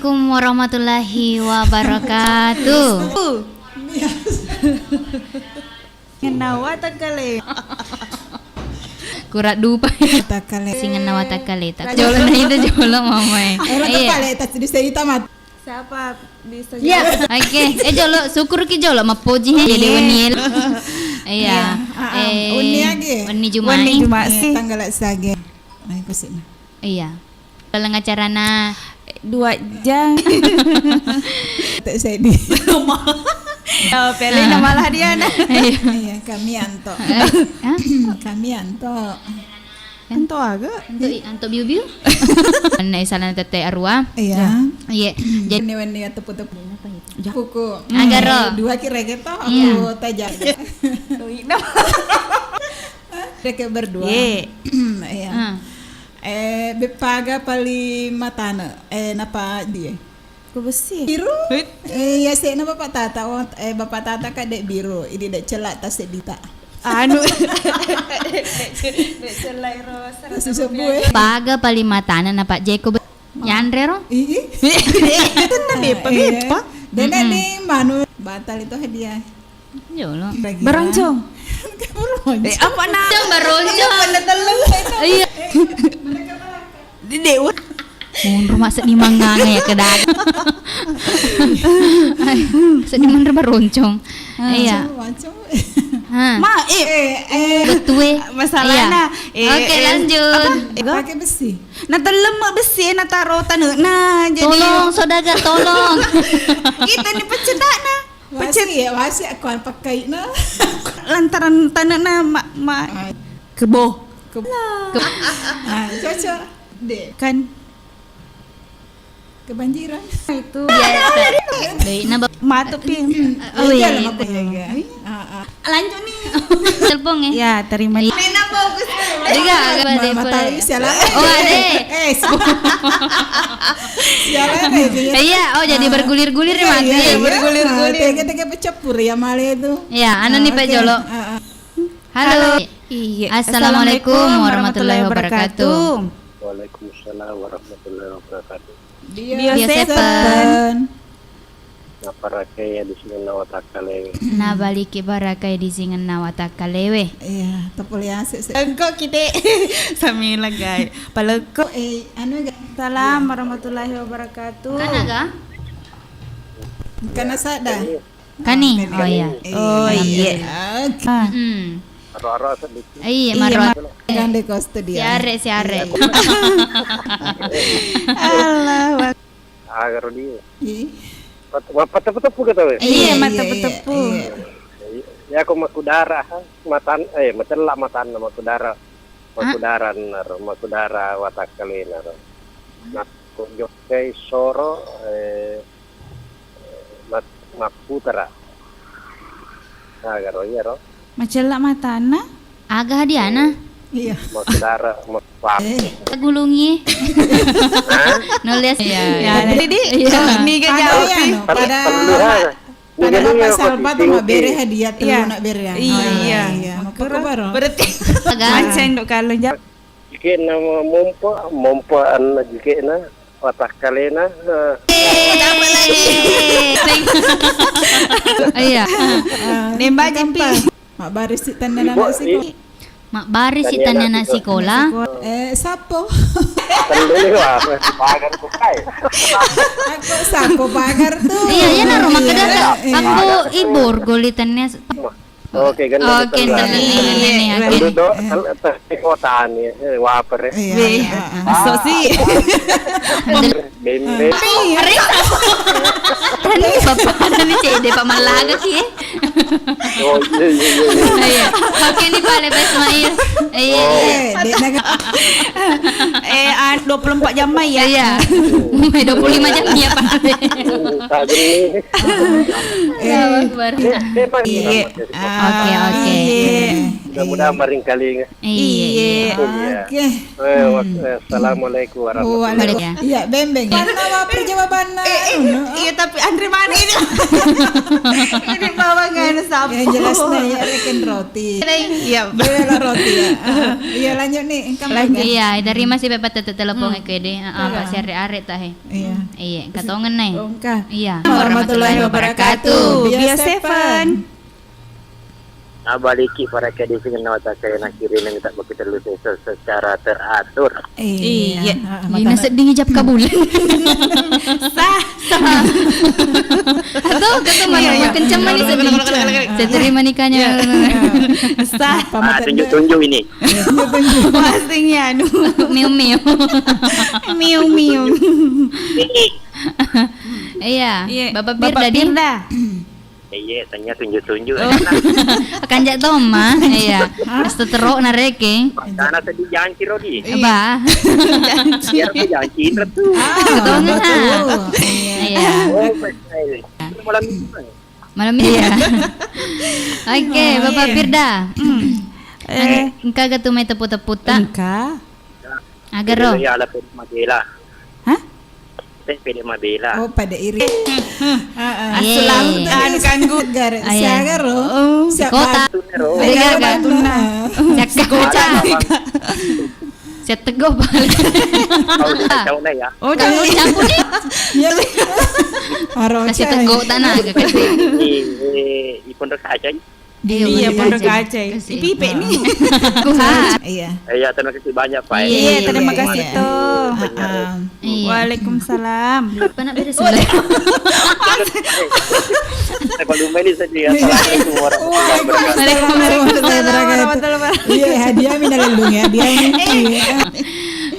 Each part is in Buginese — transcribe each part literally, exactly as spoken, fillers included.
Assalamualaikum warahmatullahi wabarakatuh. Nawa takale. Kura dupa. Takale. Singenna wa takale. Tak jolo na ita jolo mamae. Ora takale, tak sedih saya tamat. Siapa bisa jawab? Oke, eh jolo, syukur ki jolo, mappoji he, jadi wenni el. Iya. Eh, wenni agi? Wenni Jumat. Wenni Jumat sih. Tanggal sage. Ayo kusina. Iya. Dalam acarana dua jam. Tak sedih. Ya, pele na malah dia na. Iya, kami anto. Kami anto. Anto aga? Anto i-, anto biu-biu? Enne salana tette arua. Iya. Iya. Jadi wenni-wenni tepu-tepu. Puku. Agaro. Dua kira gitu, aku tajak. Mereka berdua. Iya. Eh, beppaga paling matane. Eh, napa dia? Ko bessi. Biru? Eh, iya, sena Bapak Tata. Oh, eh, Bapak Tata kan dek biru. Ini dek celak tas sedita. Anu. Dek ce-, dek celak ro seratus ribu. Paga paling matana na Pak Jeko be-, yanre ro? Ih. Tenang, Bepa, Bepa. Dena di manu batal itu hadiah. Jolo. Baroncong. Baroncong. Eh, apa na? Baroncong. Iya. Di dewa. Munro masa di manganga ya kedada. Sedih munro baroncong. Iya. Ma, eh, eh, betul eh. Masalahnya, eh, oke, lanjut. Pakai besi. Nah, telem bessi, nah, taro tanena, jadi tolong, saudagar, tolong. Kita ni pecedakna. Wasi, ya, wasi aku pakkaina. Lantaran tanena ma-, ma-, kebo. Kebo. Ah, cocok. Dek. Kan. Kebanjiran. Itu. Iya, dek. Dek, nah, ba- Matu pi. Oh, iya, iya, iya. Ah, ah. Lanjut nih. Telepon ya? Ya, terima. Iya. Nena fokus. Juga agak. Ma-, mata sialan. Oh, ada. Eh, sialan aja ya. Iya, oh, jadi bergulir-gulir ya, mati. Iya, bergulir-gulir. Tega-tega pecapur ya malah itu. Iya, anu nih, Pak Jolo. Halo. Iya. Assalamualaikum warahmatullahi wabarakatuh. Waalaikumsalam warahmatullahi wabarakatuh. Bio seven. Naparakaya di singenna watakkalewe. Nabaliki barakai di singenna watakkalewe. Iya, tepuli ase se. Engko kite samila gai. Palekko. Eh, anu ga? Salam warahmatullahi wabarakatuh. Kana ga? Kana sada. Kani? Oh iya. Oh iya. Oke. Hmm. Aro-aro sedikit. Iya, maro. Gande kos tu dia. Siare, siare. Iya. Allahu Akbar. Agaro dia. Ih. Mat-, mapateppu-teppu kata we? Iya, iya, mapateppu-teppu. Iya, iya. Ya, aku makudara, ha? Matan, eh, macella matanna makudara. Ah. Makudara naro, makudara watakkalena ro. Nakko jokkai soro, eh, mat-, mapputara. Agaro iya ro. Macella matanna? Aga hadiana? Iya. Mau saudara, mau suami. Eh. Gulungi. Hah? Nulis. Iya, iya. Jadi, iya. Niga jawab. Pada, pada, pada, pada bapak salpa tu mabbere hadiah tellu nak bere. Iya. Iya. Iya. Makkoro. Berarti. Aga. Mancing dok kalau jawab. Jikena mompo, mompo anna jikena, watakkalena, eh. Eh, dapat lagi. Iya. Nembak jimpi. Mabbari si tanna anak siko. Mabbari si tanna anak sikola. Eh, sapo? Tendele wa, pagar tu kai. Aku sapo pagar tu. Iya, iya, naro makkeda. Aku ibur goli tanna. Oke, kan. Oke, iya. Duduk do, eh, kota ni, eh, waper, eh. Iya, iya, ah, ah. Aso si. Bembe. Kan bapak ada ni cede Pak Malaga ki. Oh, iya, iya, iya, iya. Iya. Oke ni pale Pak Ismail. Iya, iya. Eh, dek naga. Eh, ah, dua puluh empat jam mai ya. Iya. Dua puluh lima jam ya Pak. Tadi. Eh. Iya. Oke, oke. Iya. Mudah-mudahan maringkalinga. Iya, iya. Oke. Eh, wa-, eh, assalamualaikum warahmatullahi wabarakatuh. Waalaikumsalam. Iya, bembeng. Mana wa perjawabanna? Eh, eh, iya, tapi antri mana ini? Ini bawang anu sapu. Yang jelasnya ya, rekin roti. Iya. Bela roti ya. Ah, iya, lanjut nih, engkau lanjut. Iya, dari masih bebas tetep telepon ke deh. Ah, apa sih are-are tahe? Iya. Iya, katongen nih. Iya. Warahmatullahi wabarakatuh. Biasa Seven. Nabaliki para kedising nawa takkale nakkirineng tak baki tellu sesa secara teratur. Iya. Iya. Heeh, ini sedding ijab kabul. Sah. Atau kata mana kencang mana sedding. Saya terima nikahnya. Sah. Ah, tunjuk-tunjuk ini. Masing ya, anu. Miu miu. Miu miu. Iya, Bapak Pirda. Iya, tanya tunjuk-tunjuk. Oh. Kanja Toma, iya. Seterok nareke. Karena sedih janci Rodi. Ba. Biar aku janci Indra tuh. Ah, betul. Iya. Oh, malam ini. Malam ini. Iya. Oke, Bapak Pirda. Eh, engka ga tu mai tepu-tepu ta? Engka. Agaro. Iya, ala Mabela. Hah? Teh pede mabela. Oh, pada iri. Heeh. Asulang anu kanggu. Siaga ro. Siapa? Kota. Siaga tunna. Siaga kota. Siateggo pale. Oh, campur ni. Iya. Kasih teggo tanah. Di, di, di Pondok Aceh. Iya, Pondok Aceh. Ipipe ni. Iya. Iya, terima kasih banyak, Pak. Iya, terima kasih tuh. Waalaikumsalam. Lupa nak beres. Saya Pak Lumba ini sedih. Assalamualaikum warahmatullahi wabarakatuh. Waalaikumsalam warahmatullahi wabarakatuh. Iya, hadiah mina lelung ya, hadiah mina.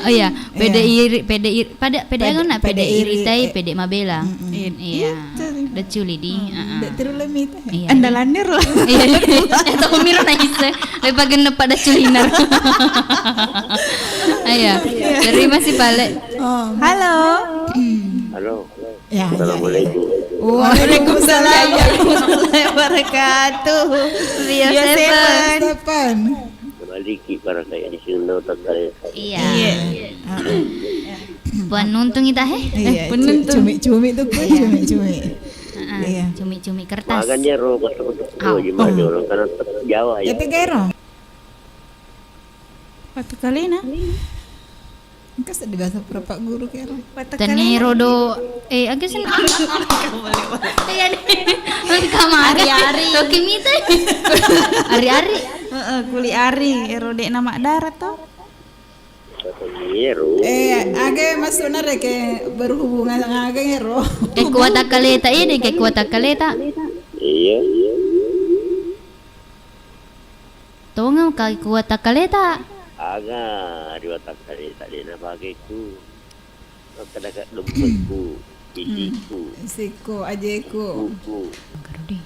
Oh iya, pede iri, pede iri, pada, pede anu nak, pede iri tai, pede mabela. Iya. Daculi di. Iya. Andalannya ro. Iya. Atau miro na ise. Lepa genep pada culiner. Iya. Terima kasih pale. Halo. Halo. Ya, ya, ya. Assalamualaikum. Waalaikumsalam warahmatullahi wabarakatuh. Rio Seven. Seven. Maliki barangkali di sini takkale. Iya. Iya. Puang nuntung ita he? Iya, cumi-cumi tuh, cumi-cumi. Iya. Cumi-cumi kertas. Makanya ro betul-betul gimana orang karena Jawa ya. Tapi gero. Waktu kalena. Engka seddi bahasa pura Pak Guru kero. Tani rodo, eh, aga sih? Iya, deh. Engka mati. Ari-ari. Toki mita. Ari-ari. Heeh, kuli ari, ero de' nama darat to. Eh, aga maksudna reke berhubungan aga ero. Ke kuat kaleta, iya deh, ke kuat kaleta. Iya. Tongeng ka ku watakkaleta. Aga ri watakkaleta de' napakeku. Makkeda ka dompetku, isiku. Isiku, ajeku. Buku. Engka ro di.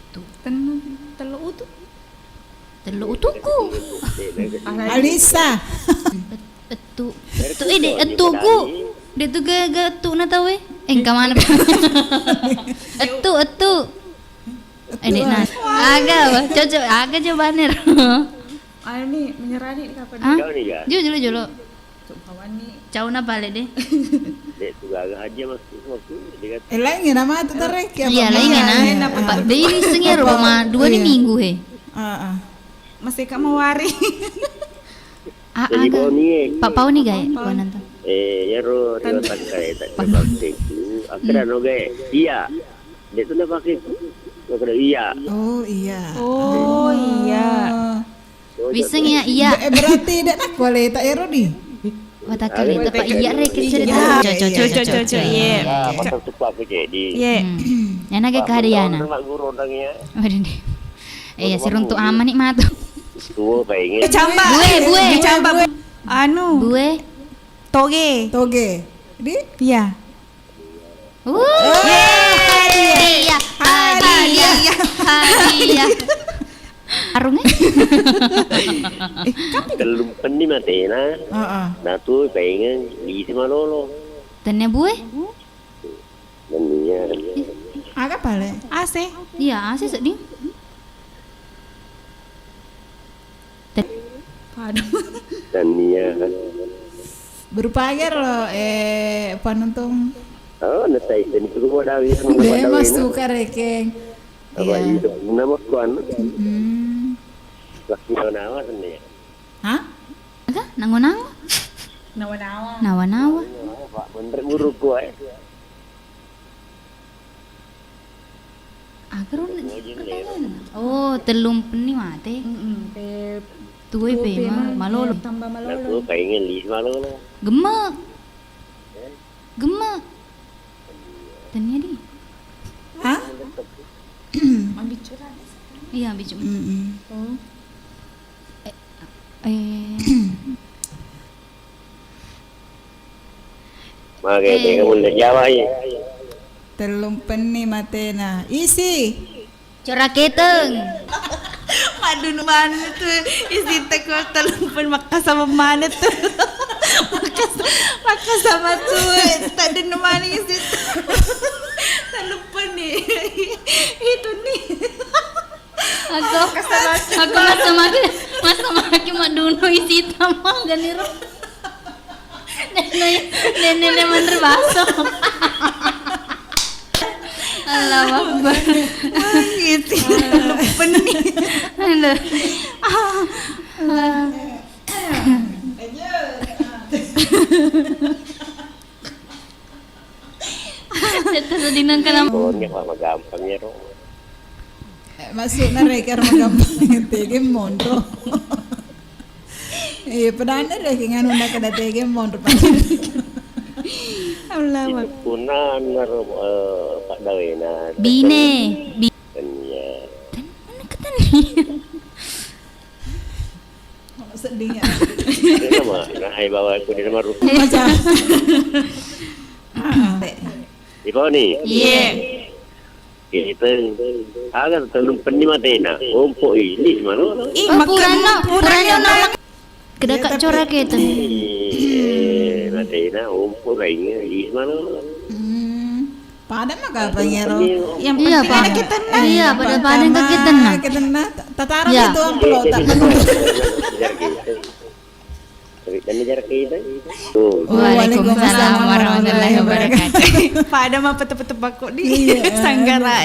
Tu. Ten-, tello utu. Tello utuku. Alisa. Et-, etu. Etu, eh, de', etuku. De' tu gaga etu na tau, eh. Eh, engka mana? Etu, etu. Eh, dek, nah. Aga, cocok. Aga jawabannya, ro. Anu ni, menyerah ni kapan? Ah? Jauh ni, ya? Jolo, jolo, jolo. Cok, kawan ni. Cau na pale deh. Dek, tu gaga aja maksud, maksud, dia kata. Eh, lain ya nama tu tarik ya, iya, Pak? Lain ya, iya, nah. Iya, Pak, iya. Deh, ini sengi ro, Pak, dua ni minggu, he. Ah, ah. Masih kamu wari. Ah, jadi aga. Boni, eh. Pak Pau ni, gae, Pak Pau. Kuanan tu. Eh, ya ro, rio takkai, tak pakai itu. Akhirnya no gae. Iya. Dia tu nak pakai itu. Lo kena iya. Oh, iya. Oh, iya. Oh. Wiseng ya, iya. Be-, berarti dia nak kuale tak ero ni. Watakkale, tapi iya, rek, cerita. Iya, cocok, iya, cocok, cocok, iya. Ah, mantap tuh, Pak, aku jadi. Iya. Hmm. Enak ya, Pak, kehadiana. Mantap, Pak, guru orangnya. Waduh, deh. Iya, siruntuk aman nih, matu. Tuo, pengen. Eh, camba. Bue, bue. Eh, camba. Anu. Bue. Toge. Toge. Di? Iya. Wuh. Yeay. Hadiah, hadiah, hadiah. Arung, eh? Eh, kapi. Tellumpenni matena. Heeh. Natu paingeng lisi malolo. Tenne bue? Nennia. Aga pale? A C. Iya, A C seddi. Te- Padang. Nennia. Berupa aja lo, eh, panuntung. Oh, netai, dan itu gua dah bisa. Deh, membuat mas dawai, suka nah. Rekeng. Apa iya. Itu? Nama kuan. Hmm. Laki nawa, nawa, nennia. Hah? Aga? Nango-nango? Nawa-nawa. Nawa-nawa. Pak, bener guru gua, eh. Aga ro? Oh, tellumpenni mate. Mm-mm, pe-, tuoi tuo pe pe ma-, ma-, malolo. Iya, tambah malolo. Nah, tuo paingeng lisi malolo. Gemmek. Gemmek. Tennia di. Hah? Mabiccu tadi. Iya, biccu. Mm-mm. Oh. Eh, eh. Mage, eh. Tega mulle Jawa, iya. Tellumpenni matena. Isi. Coraketeng. Madunu maneng tu, isi teko tellumpen makkasama maneng tu. Makkas-, makkasama tu, tadunu maneng isi. Tellumpenni. Itu ni. Aku, aku masa maki, masa maki madunu isi tamang ganiro. Nene, nene, nene, menteri baso. Allahu Akbar. Wah, gitu. Pening. Aduh. Itu sedinang kenapa? Oh, ini apa gampangnya, Ro? Eh, maksudna rekeng ro gampang tege monro. Iya, padahal rekeng anu na kada tege monro. Allahu Akbar. Itu punna naro, eh, paddawena. Bine. Bi- Tania. Tan-, mana ke Tania? Sedihnya. Dia nama, nah, ai bawa aku dia nama Rupi. Macam. Heeh. Ibu ni? Iya. Kita aga tellumpenni matena. Ompo ini mana? Ih, oh, makanya purana, purana. Kedaka coraketeng. Eh, matena ompo kayaknya. Ih, mana? Hmm. Pada mah kapan ya, Ro? Yang penting ada kita nah. Iya, pada, pada kita nah. Kita nah. Tataro itu amplop tak. Tapi kan jarak kita. Tuh. Waalaikumsalam warahmatullahi wabarakatuh. Pada mah pete-pete bako di sanggara.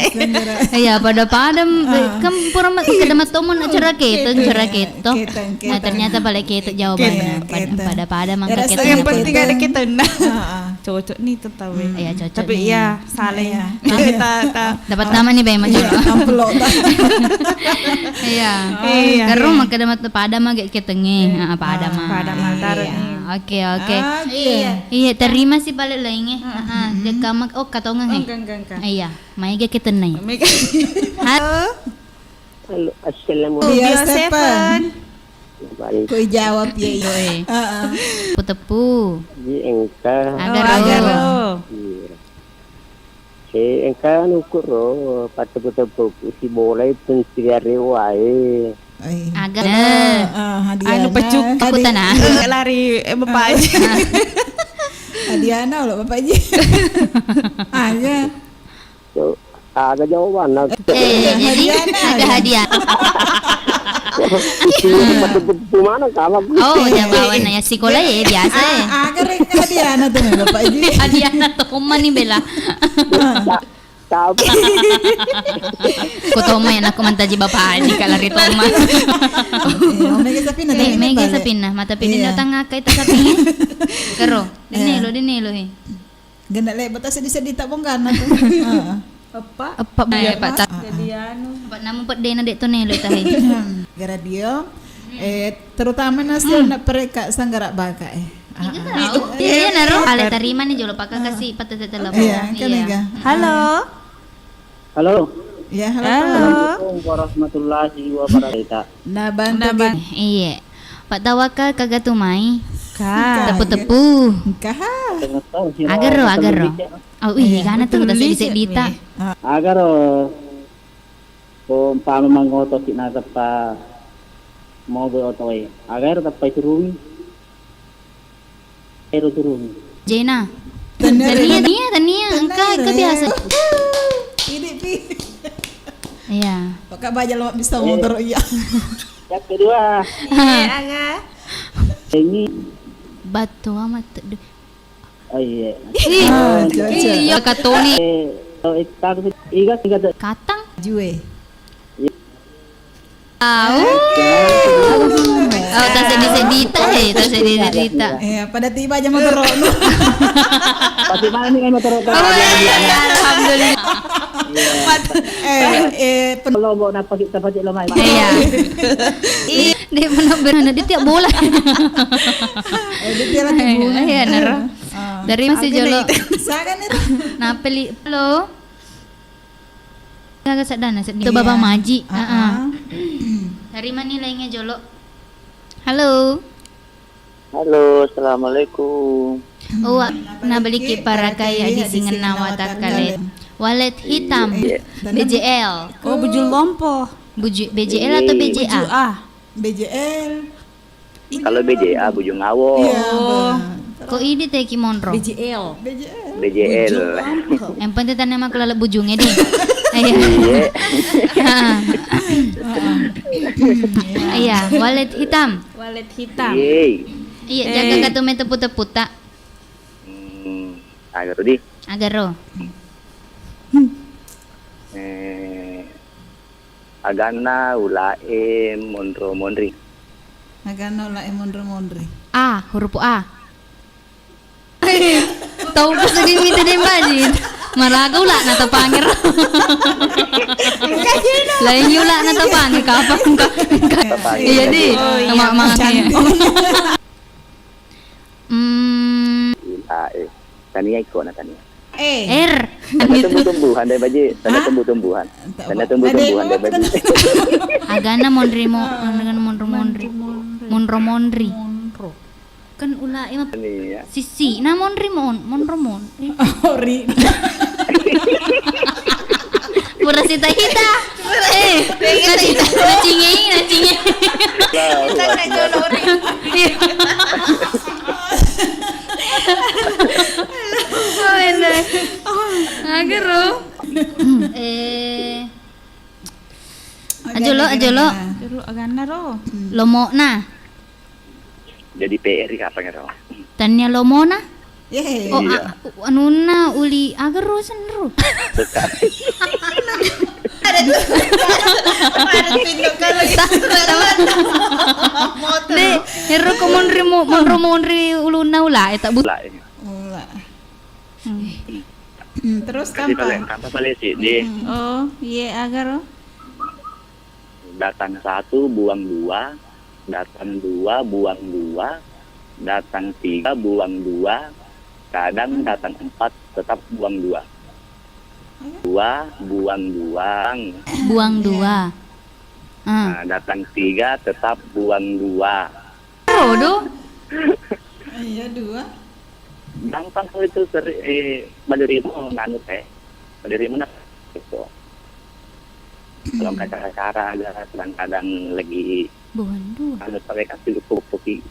Iya, pada-pada, eh, kan pura ma-, kada matomo na coraketeng, coraketeng. Nah, ternyata pale keteng jawabannya. Pada-pada mah yang penting ada kita nah. Cocok nih tetap. Iya, cocok. Tapi iya, saling. Iya. Kita, ta- Dapat nama nih, Bang, iya, amplop. Iya. Iya. Karo makkeda mat-, pada mage ketengnge. Heeh, pada mah. Pada mah, taruh nih. Oke, oke. Oke. Iya. Iya, terima sih balik lainnya. Heeh, jaka mak-, oh, katongeng, eh. Enggak, enggak, enggak. Iya, maega ketennai. Mega. Halo. Halo, assalamualaikum. Bio Bio Seven. Seven. Balik. Koi jawab ya, iya. Oi. Heeh. Teppu-teppu. Di engka. Agaro. Oh, agaro. Iya. Eh, engka anu kuro, pateppu-teppu si bolai pensiare wae. Ai. Aga. Halo, eh, Hadiana. Anu pecuk. Hadi-, aku tanah. Eh, lari, eh, Bapak Haji. Hadiana, lo Bapak Haji. Aja. Yo. Aga jawabanna. Eh, jadi hadiahna. Aga hadiah. Itu mana kamu? Oh, jawabanna ya sikola ya biasa ya. Ah, aga rek hadiahna tuh, Bapak Haji. Hadiahna tuh, Oma nih, Bella. Tapi ko Toma ya, aku mantaji Bapak Haji, kalau ri Toma. Eh, oh, Mega Sapina, eh, Mega Sapina, mata pidin datang ngakai tak sapi. Kero, dini lo, dini lo, eh. Genda lebbata seddi-seddi ta bongganna tu. Heeh. Eppa. Eppa. Eh, Pak, ta-, jadi anu. Apa namu peddena dek to nelo tahe. Garadio. Eh, terutama nasi na pereka sanggara baka, eh. Ah, ah. Iya, naro. Ale tarima nih jolo paka kasih pata telepon. Iya, kan. Iya. Mega. Halo. Halo. Ya, halo. Halo. Assalamualaikum warahmatullahi wabarakatuh. Nabang. Nabang. Iya. Pak Tawakal kaga tu mai. Ka. Tepu-tepu. Ka. Agaro, agaro. Oh, ih, iya, kana tu betul, tak sedih-sedih tak. Agaro. Ko umpama mangoto ki na teppa mobil oto e. Agaro teppa turungi. Ero turun. Jena. Tania, tania, tania, engka, engka biasa. Ini, Pi. Iya. Pakai baja lo bisa motor, iya. Yang kedua. Iya, aga. Ini. Batu amat. Duh. Oh, iya. Ih, ah, iya, Katoni. Eh, oh, itu aku sih. Iga, iga. Katang? Jue. Au. Oh, tak sedih-sedih ta, eh, tak sedih-sedih ta. Iya, pada tiba aja mau terus. Pasti mana nih mau terus? Oh, iya, iya, alhamdulillah. Eh, eh, pen- Lombok napa kita pakai lo mai? Iya. Ih, dia mana berana dia tiap bola. Eh, dia tiap lagi bola. Iya, nero. Ah. Dari masih jolo. Sagan itu. Napeli. Halo. Gaga seddana, seddi. Itu Baba Maji. Heeh. Dari mani lainnya jolo. Halo. Halo, assalamualaikum. Uwa, nabeliki parakai aji singenna watakkale. Walet hitam. Iya. B J L. Oh, bujung lompo. Buju-, B J L atau B J A? Buju A. B J L. Kalau B J A, bujung awo. Iya, benar. Ko idi te ki monro. B J L. B J L. Bujung apa? Yang penting tanya mah kelala bujungnya deh. Iya. Iya, walet hitam. Walet hitam. Iya, jaga katu me tepu-tepu tak. Hmm, agaro di. Agaro. Eh, aganna ulae monro monri. Aganna ulae monro monri. A, huruf A. Tau ku seddi mita deng baji. Maraga ulana tapangero. Lain ulana tapangero kapang. Iya di. Oh, iya, mama. Hmm. Ulae. Tania iko na tania. Eh. Er. Tania tumbuh-tumbuhan deh baji. Tania tumbuh-tumbuhan. Tania tumbuh-tumbuhan deh baji. Agana monri mo, agana monro monri. Monro monri. Kan ulae mah sisi. Na monri mon, monro monri. Ori. Pura sita-hita. Eh, na sita, na cingi, na cingi. Iya. Oh, enak. Agaro. Eh. Ajolo, ajolo. Ajolo aganna ro. Lomona. Jadi P R I kapang ero? Tania lomona? Oh, iya. Anunna uli agaro senro. Bukan. Ada tuh. Ada pintu kalau gitu. De, ero ko monri mo, monro monri ulunna ula, eta bu-. Ula. Ula. Hmm. Hmm, terus tampa. Tampa pale sih, di. Oh, iya agaro. Datang satu, buang dua, datang dua, buang dua, datang tiga, buang dua, kadang datang empat, tetap buang dua. Dua, buang dua. Buang dua. Nah, datang tiga, tetap buang dua. Rodo. Iya, dua. Gampang kalau itu seri-, eh, Badurimu nganu teh. Badurimu nak itu. Kalau nggak cara-cara aja, kadang-kadang lagi buan dua. Anu, sampai kasih lupa kopi.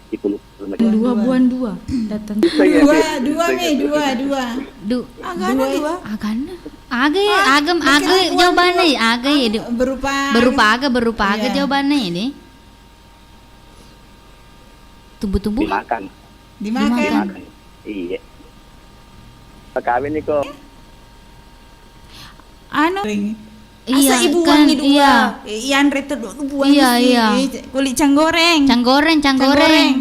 Itu lupa. Dua buan dua. Datang. Dua, dua, Mi, dua, dua. Du-, agana dua. Agana. Aga, ah, aga, makin aga aku jawabanna, anu, aga ya, anu, di-, berupa, berupa aga, berupa aga, iya, jawabanna ini. Tumbuh-tumbuhan. Dimakan. Dimakan. Dimakan. Iya. Pakawin niko. Anu. Iya, asa ibuang kan, ni dua. Iya. Eh, iyanre tu dua, buang, iya, si, iya, eh, kulit canggoreng. Canggoreng, canggoreng. Canggoreng.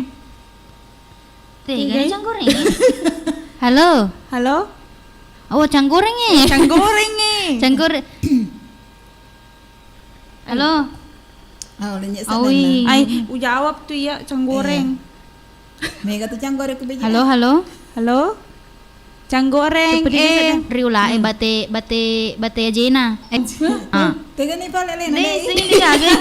Tega, tega, canggoreng. Halo. Halo. Oh, canggoreng e. Canggoreng e. Canggoreng. Halo. Oh, udah nyek. Awi. Ai, ujawab tu iya, canggoreng. Iya. Mega tu canggoreng ku beja. Halo, halo. Halo. Canggoreng, eh. Riula, eh, hmm, bate, bate, bate ajena. Eh. Ah. Tega ni pale lena. Deh, sini dia, aga.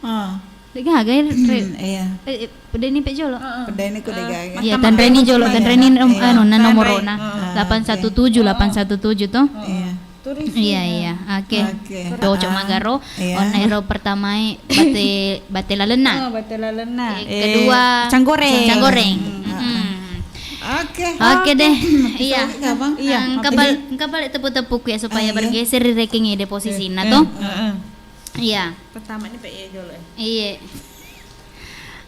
Ah. Dega aga, re-, hmm, iya, eh, eh, pede ni pe jolo. Heeh. Pede ni ku dega aga. Iya, tanre ni jolo, tanre ni, iya, anu, na nomoro na. Heeh. Delapan satu tujuh, delapan satu tujuh toh. Iya. Iya, iya. Oke. Oke. Cocok magaro. Iya. Onna ero pertamae bate, bate lalenna. Oh, bate lalenna. Eh, kedua, canggoreng. Canggoreng. Hmm. Oke. Oke deh. Iya. Iya. Engka bal-, engka balik tepuk-tepuk ya supaya bergeser di ranking ide posisinya toh. Heeh. Iya. Pertama ni pe iya jolo, eh. Iya.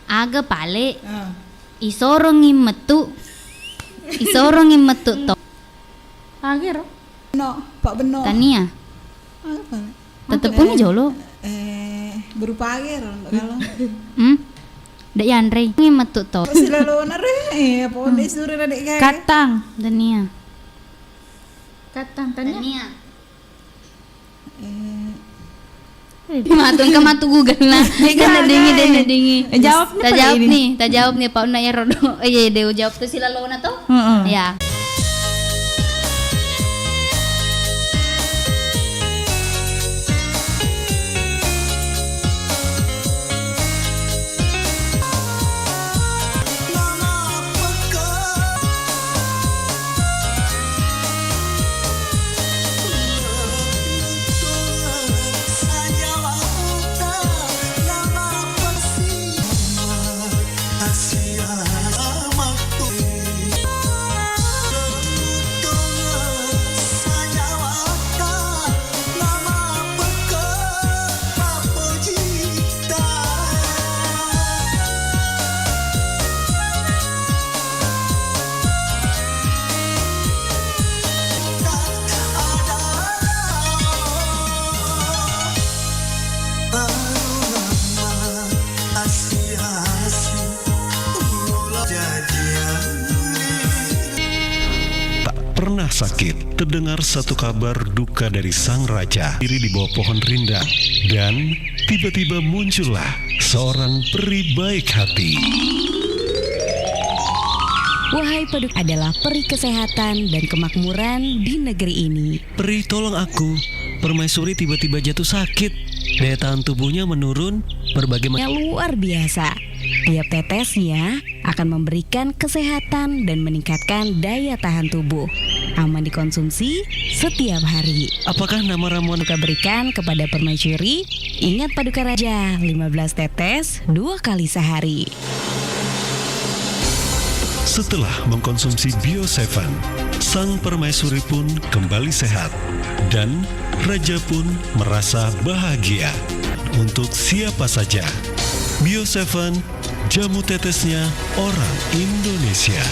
Aga pale. Ah. Isorongi metu. Isorongi metu to. Aga ro? No, Pak Beno. Tania. Aga pale? Tetep puni jolo. Eh, berupa aga ro, Pak, kalau. Hmm? Dek yanre. Ngi metu to. Kok silalona re? Eh, apa onde sure ra dek gaga? Katang. Tania. Katang, Tania. Tania. Eh, matu, engka matu Google na. Dena dingi, dena dingi. Eh, jawab ni, tajawab ni, tajawab ni, Pak Una ero do. Iya, de jawab tu silalona to? Heeh. Ya. Tak pernah sakit, terdengar satu kabar duka dari sang raja. Diri di bawah pohon rindang, dan tiba-tiba muncullah seorang peri baik hati. Wahai Paduk adalah peri kesehatan dan kemakmuran di negeri ini. Peri, tolong aku. Permaisuri tiba-tiba jatuh sakit. Daya tahan tubuhnya menurun, berbagai ma- Yang luar biasa. Tiap tetesnya akan memberikan kesehatan dan meningkatkan daya tahan tubuh. Aman dikonsumsi setiap hari. Apakah nama ramuan Paduka berikan kepada permaisuri? Ingat Paduka Raja, lima belas tetes dua kali sehari. Setelah mengkonsumsi Bio Seven, sang permaisuri pun kembali sehat dan raja pun merasa bahagia. Untuk siapa saja, Bio Seven, jamu tetesnya orang Indonesia.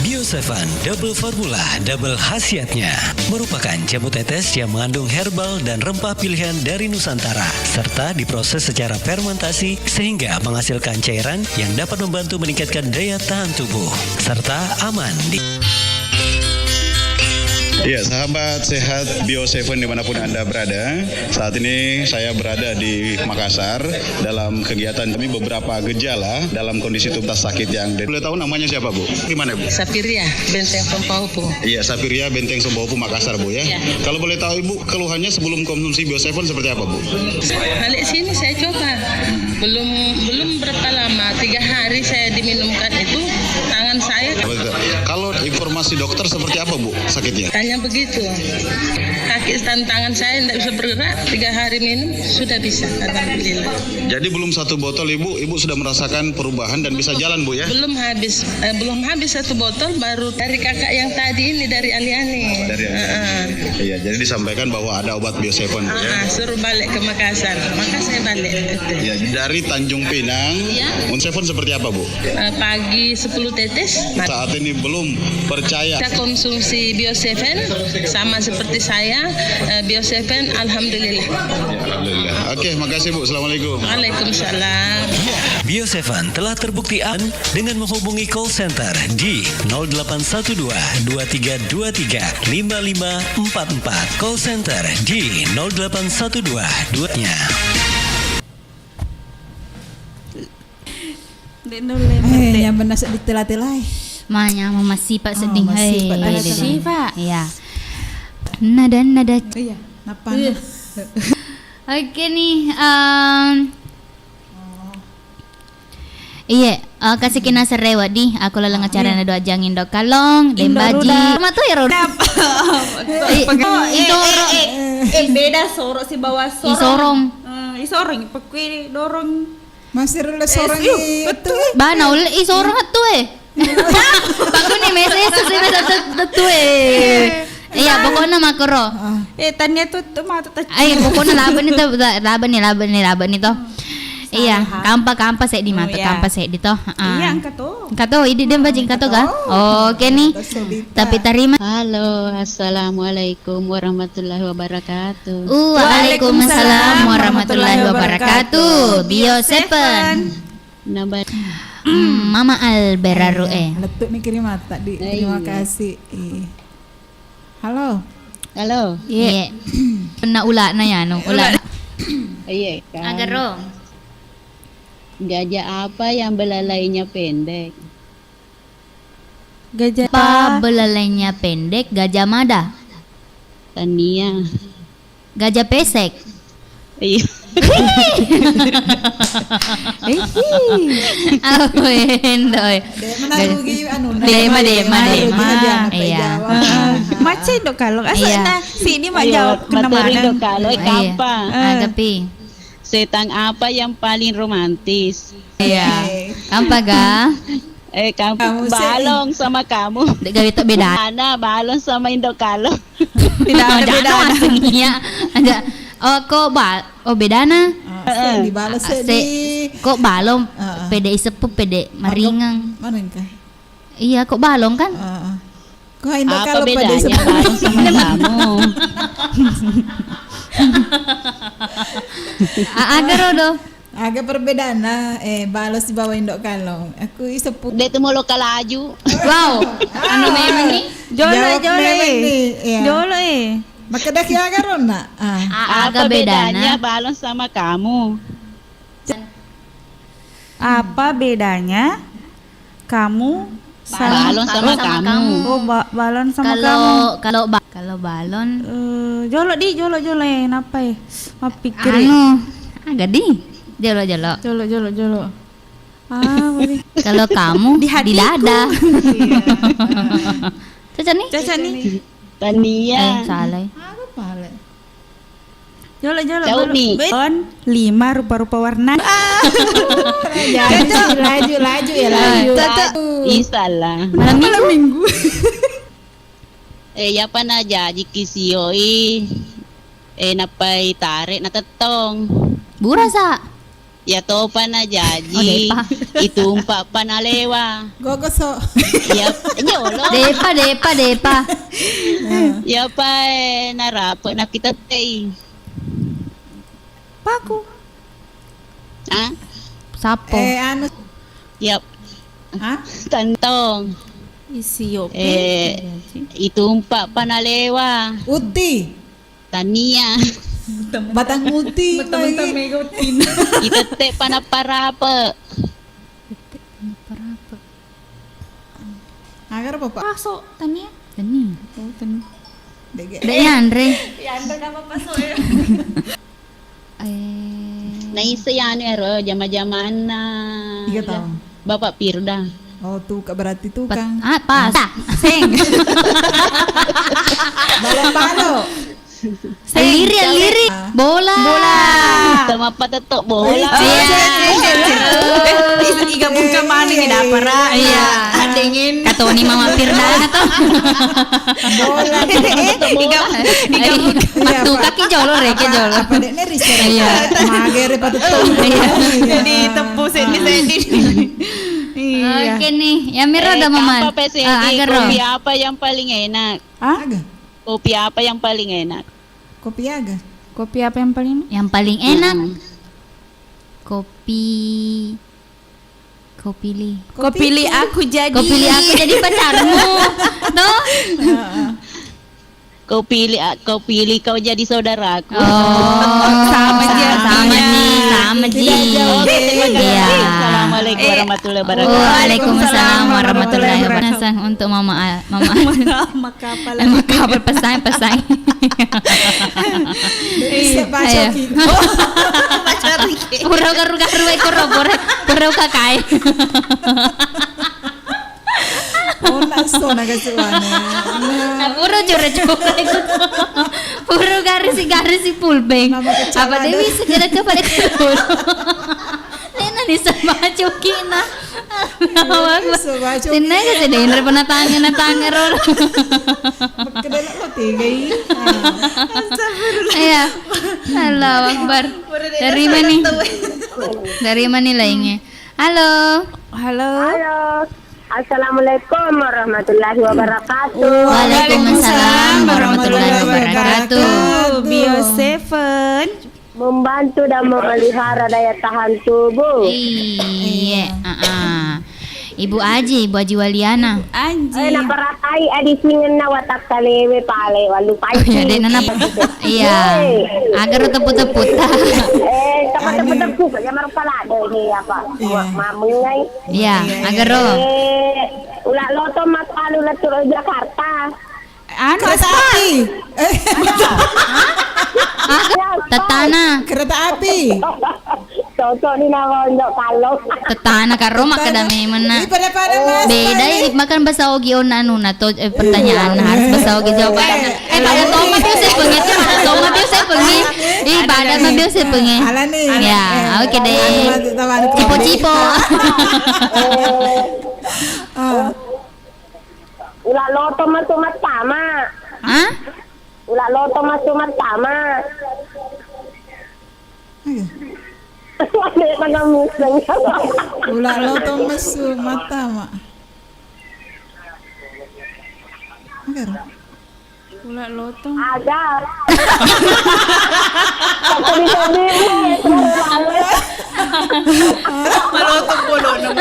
Bio Seven Double Formula, double khasiatnya, merupakan jamu tetes yang mengandung herbal dan rempah pilihan dari Nusantara, serta diproses secara fermentasi sehingga menghasilkan cairan yang dapat membantu meningkatkan daya tahan tubuh, serta aman di- Ya, sahabat sehat Bio Seven dimanapun Anda berada, saat ini saya berada di Makassar dalam kegiatan kami beberapa gejala dalam kondisi tubuh sakit yang de-, boleh tahu namanya siapa, Bu? Di mana, Bu? Sapiria, Benteng Sompaopu. Iya, Sapiria, Benteng Sompaopu, Makassar, Bu, ya. Iya. Kalau boleh tahu, Ibu, keluhannya sebelum konsumsi Bio Seven seperti apa, Bu? Balik sini saya coba. Belum, belum berapa lama, tiga hari saya diminumkan itu, tangan saya. Betul. Kalau Informasi dokter seperti apa, Bu, sakitnya? Tanya begitu. Kaki dan tangan saya tidak bisa bergerak, tiga hari minum, sudah bisa, alhamdulillah. Jadi belum satu botol, Ibu, Ibu sudah merasakan perubahan dan bisa jalan, Bu, ya? Belum habis, eh, belum habis satu botol, baru dari kakak yang tadi ini, dari Aliani. Oh, dari Aliani. Heeh. Iya, jadi disampaikan bahwa ada obat Bio Seven, Bu, ya? Ah, ah, suruh balik ke Makassar, maka saya balik. Ya, dari Tanjung Pinang, Iya. Bio Seven seperti apa, Bu? Eh, pagi sepuluh tetes. Saat ini belum percaya. Kita konsumsi Bio Seven, sama seperti saya, eh, Bio Seven, alhamdulillah. Alhamdulillah. Oke, makasih, Bu. Assalamualaikum. Waalaikumsalam. Bio Seven telah terbukti aman dengan menghubungi call center di nol delapan satu dua, dua tiga dua tiga, lima lima empat empat. Call center di nol delapan satu dua dua-nya. Dek nulle Eh, mate. Yang benar sedih tela-tela, eh. Manya, mama sipa Oh, sedih. Mama Hei, sipa deh, deh, deh. Sipa. Iya. Nada, nada. Iya, napana. Iya. Oke nih, em, Oh. Iye, eh, kasih kina serewa di, aku laleng acara Iya. Nado ajang Indo Kalong, Indo Dembaji. Ruda. Sama tuh ya, Ro? Nap-, Eh, Pake-, eh, itu eh, ro- eh, eh, beda soro si bawah Ih, sorong. Sorong. Eh, i sorong, pekui dorong. Masih rela Eh, sorong siu, i betul. Itu, eh. Bana, ul-, i sorong tu, eh. Pakuni mese, mese, mese, mese, mese, eh. Iya, pokoknya makro. Ah. Eh, tania tu, tu matu ta- Ai, pokoknya laba ni tu, laba ni, laba ni, laba ni tu. Hmm. Iya, salah. Kampa, kampa seddi matu, Oh, iya. Kampa seddi tu. Ah. Iya, engka tu. Engka tu, idi dem bajing engka tu ga? Engka tu. Oke ni. Tapi tarima. Halo, assalamualaikum warahmatullahi wabarakatuh. Waalaikumsalam warahmatullahi wabarakatuh. Bio Seven. Naba- Hmm, Mama Alberaru, eh. Lettu ni kirimata di. Terima kasih. Iya. Halo. Halo. Iya. Iya. Kena ulana ya, no, ulana. Iya, kan. Agaro. Gajah apa yang belalainya pendek? Gajah apa belalainya pendek? Gajah Mada. Tania. Gajah pesek. Iya. Apa endo, eh? Dema narugi anu, dema, dema, dema. Iya. Macam itu kalau asal nah, sini mah jawab kena mana? Kalau kampa. Agapi. Setan apa yang paling romantis? Iya. Kampa ga? Eh, kamu balong sama kamu. Dek gawe to beda. Ana balong sama Indo Kalong. Tidak ada beda. Iya. Ada. Oh, kok bal-, oh, bedana? Ah, seddi, balong seddi. Kok balong pede isepu, pede maringang. Maringka. Iya, kok balong kan? Heeh. Kok Indo Kalong pada isepu. Apa bedanya balong sama kamu? Aga rodo. Aga perbedaanna, eh, balong sibawa Indo Kalong. Aku isepu. De tu molo kalaju. Wow. Anu memang ni. Jolo, jolo, eh. Jolo, eh. Makkeda ki aga ronna? Ah. Apa bedanya balong sama kamu? Apa bedanya kamu sama balon sama kamu? Oh, ba-, balon sama kamu. Kalau, kalau ba-, kalau balon. Eh, jolo di, jolo, jolo, eh, napa, eh? Mappikir. Anu, aga di? Jolo, jolo. Jolo, jolo, jolo. Ah, boleh. Kalau kamu di hatiku. Di dada. Iya. Caca ni? Caca ni? Tania. Eh, salah. Aga pale? Jolo, jolo, jolo. Balon lima rupa-rupa warna. Ah. Laju, laju, laju ya, laju. Cocok. Ih, salah. Malam minggu. Eh, iyapa najaji ki sio i. Eh, nappai tare na tettong. Burasa. Iya topa najaji, oh, depa. Itumpa pa nalewa. Gogoso. Iya, jolo. Depa, depa, depa. Iyapa, eh, narape napitettei. Paku. Ah? Sapo? Eh, anu. Yap. Hah? Tentong. Isio. Eh, itumpa pa nalewa. Uti. Tania. Batang uti. Betul-betul mega uti. Itette pa napparape. Itette pa napparape. Aga ro, Bapak? Paso, Tania. Tania. Oh, Tania. Dek, dek yanre. Yanre nama paso ya. Eh. Naisseng anu ero jama-jamanna. Tiga tahun. Bapak Firda. Oh, tuka berarti tukang. Ah, pas. Seng. Balo-balo. Seng. Liri, liri. Bola. Bola. Sama apa tetto bola. Iya. Eh, iga buka mana ini dapara? Iya. Dingin. Katoni Mama Firda to. Bola. Iga, iga buka. Iya, Pak. Kaki jolo, reke jolo. Apa dek ne riset? Iya. Magere patut. Iya. Jadi teppu seddi-seddi. Iya. Oke nih, ya Miro udah meman. Apa P S D? Ah, agak kopi apa yang paling enak? Ah? Kopi apa yang paling enak? Kopi aga? Kopi apa yang paling Yang paling enak. Kopi Kau pilih. Kau pilih aku jadi Kau pilih aku jadi pacarmu. Tuh. Kau pilih a-, kau pilih kau jadi saudaraku. Oh, sama ji. Sama ji, sama ji. Oke, terima kasih. Iya. Assalamualaikum warahmatullahi wabarakatuh. Waalaikumsalam warahmatullahi wabarakatuh. Untuk Mama A-, Mama A-, Mama Kapal. Mama Kapal, pesan, pesan. Bisa baca gitu. Baca riki. Pura garu-garu, eh, koro, pura, pura kakai. Oh, langsung naga suwana. Nah, pura jore-jore. Pura garisi-garisi full bank. Apa Dewi segera kepada kedua. Nena ni sama cukina. Allahu Akbar. Tennaga sedeng, daripada tangan, tangan, roro. Kedala lo tiga ini. Astagfirullah. Iya. Allahu Akbar. Dari mana? Dari mana lainnya? Halo. Halo. Halo. Assalamualaikum warahmatullahi wabarakatuh. Waalaikumsalam warahmatullahi wabarakatuh. Bio Seven. Membantu dan memelihara daya tahan tubuh. Iya, heeh. Ibu Aji, Ibu Aji Waliana. Anji. Eh, naparatai adi singenna watakkalewe pale, walu. Oh, iya, dek, nana. Iya. Agaro teppu-teppu ta. Eh, teppu-teppu, ya, marupa lado ini apa? Iya. Ma-, mamengai. Iya, agaro. Eh, ula loto mas palu lettu ro Jakarta. Anu, kereta api. Eh. Hah? Tetana. Kereta api. Cocok ni nama onjok kallong. Tetana karo makkeda memeng na. Ih, pada-pada, Mas. Beda ini makan bahasa Ogi on anu na to, eh, pertanyaan harus bahasa Ogi jawaban. Eh, pada toma tu saya pengen, pada toma tu saya pengen. Ih, pada mah biasa pengen. Alani. Ya, oke deh. Cipo-cipo. Ula loto masuk matama. Hah? Ula loto masuk matama. Iya. Ula loto masuk matama. Agaro. Ula loto. Ada. Aku bisa bingung. Maloto bodoh.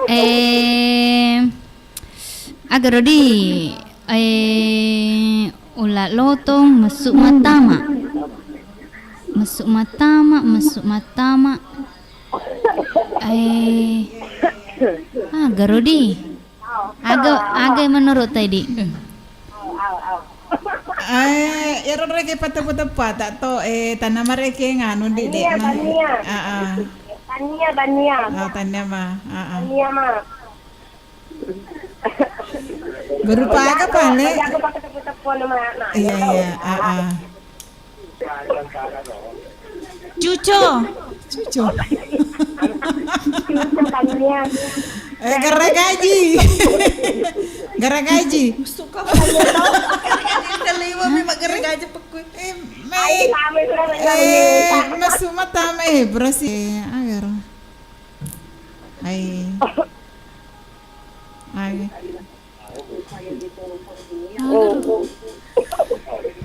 Eh, agaro di, eh, ula lotong messu matama. Messu matama, messu matama. Eh, agaro di. Aga, aga menurut tadi. Eh, ero reke pateppu-teppu tak to, eh, tanah mareke nganu di, dek, tania, mah. Tania. Ah, ah. Tania, tania. Oh, tania mah. Ah, ah. Tania mah. Berupa aga pale? Aku pakai teppu-teppu nama anak. Iya, iya. Ah, ah. Cuco. Cuco. Cuco tania. Eh, gara gaji. Gara gaji. Suka. Kaliwa memang gara gaji pekui. Eh, me-, eh, masuk mata me, eh, berhasil. Agar. Hai. Hai.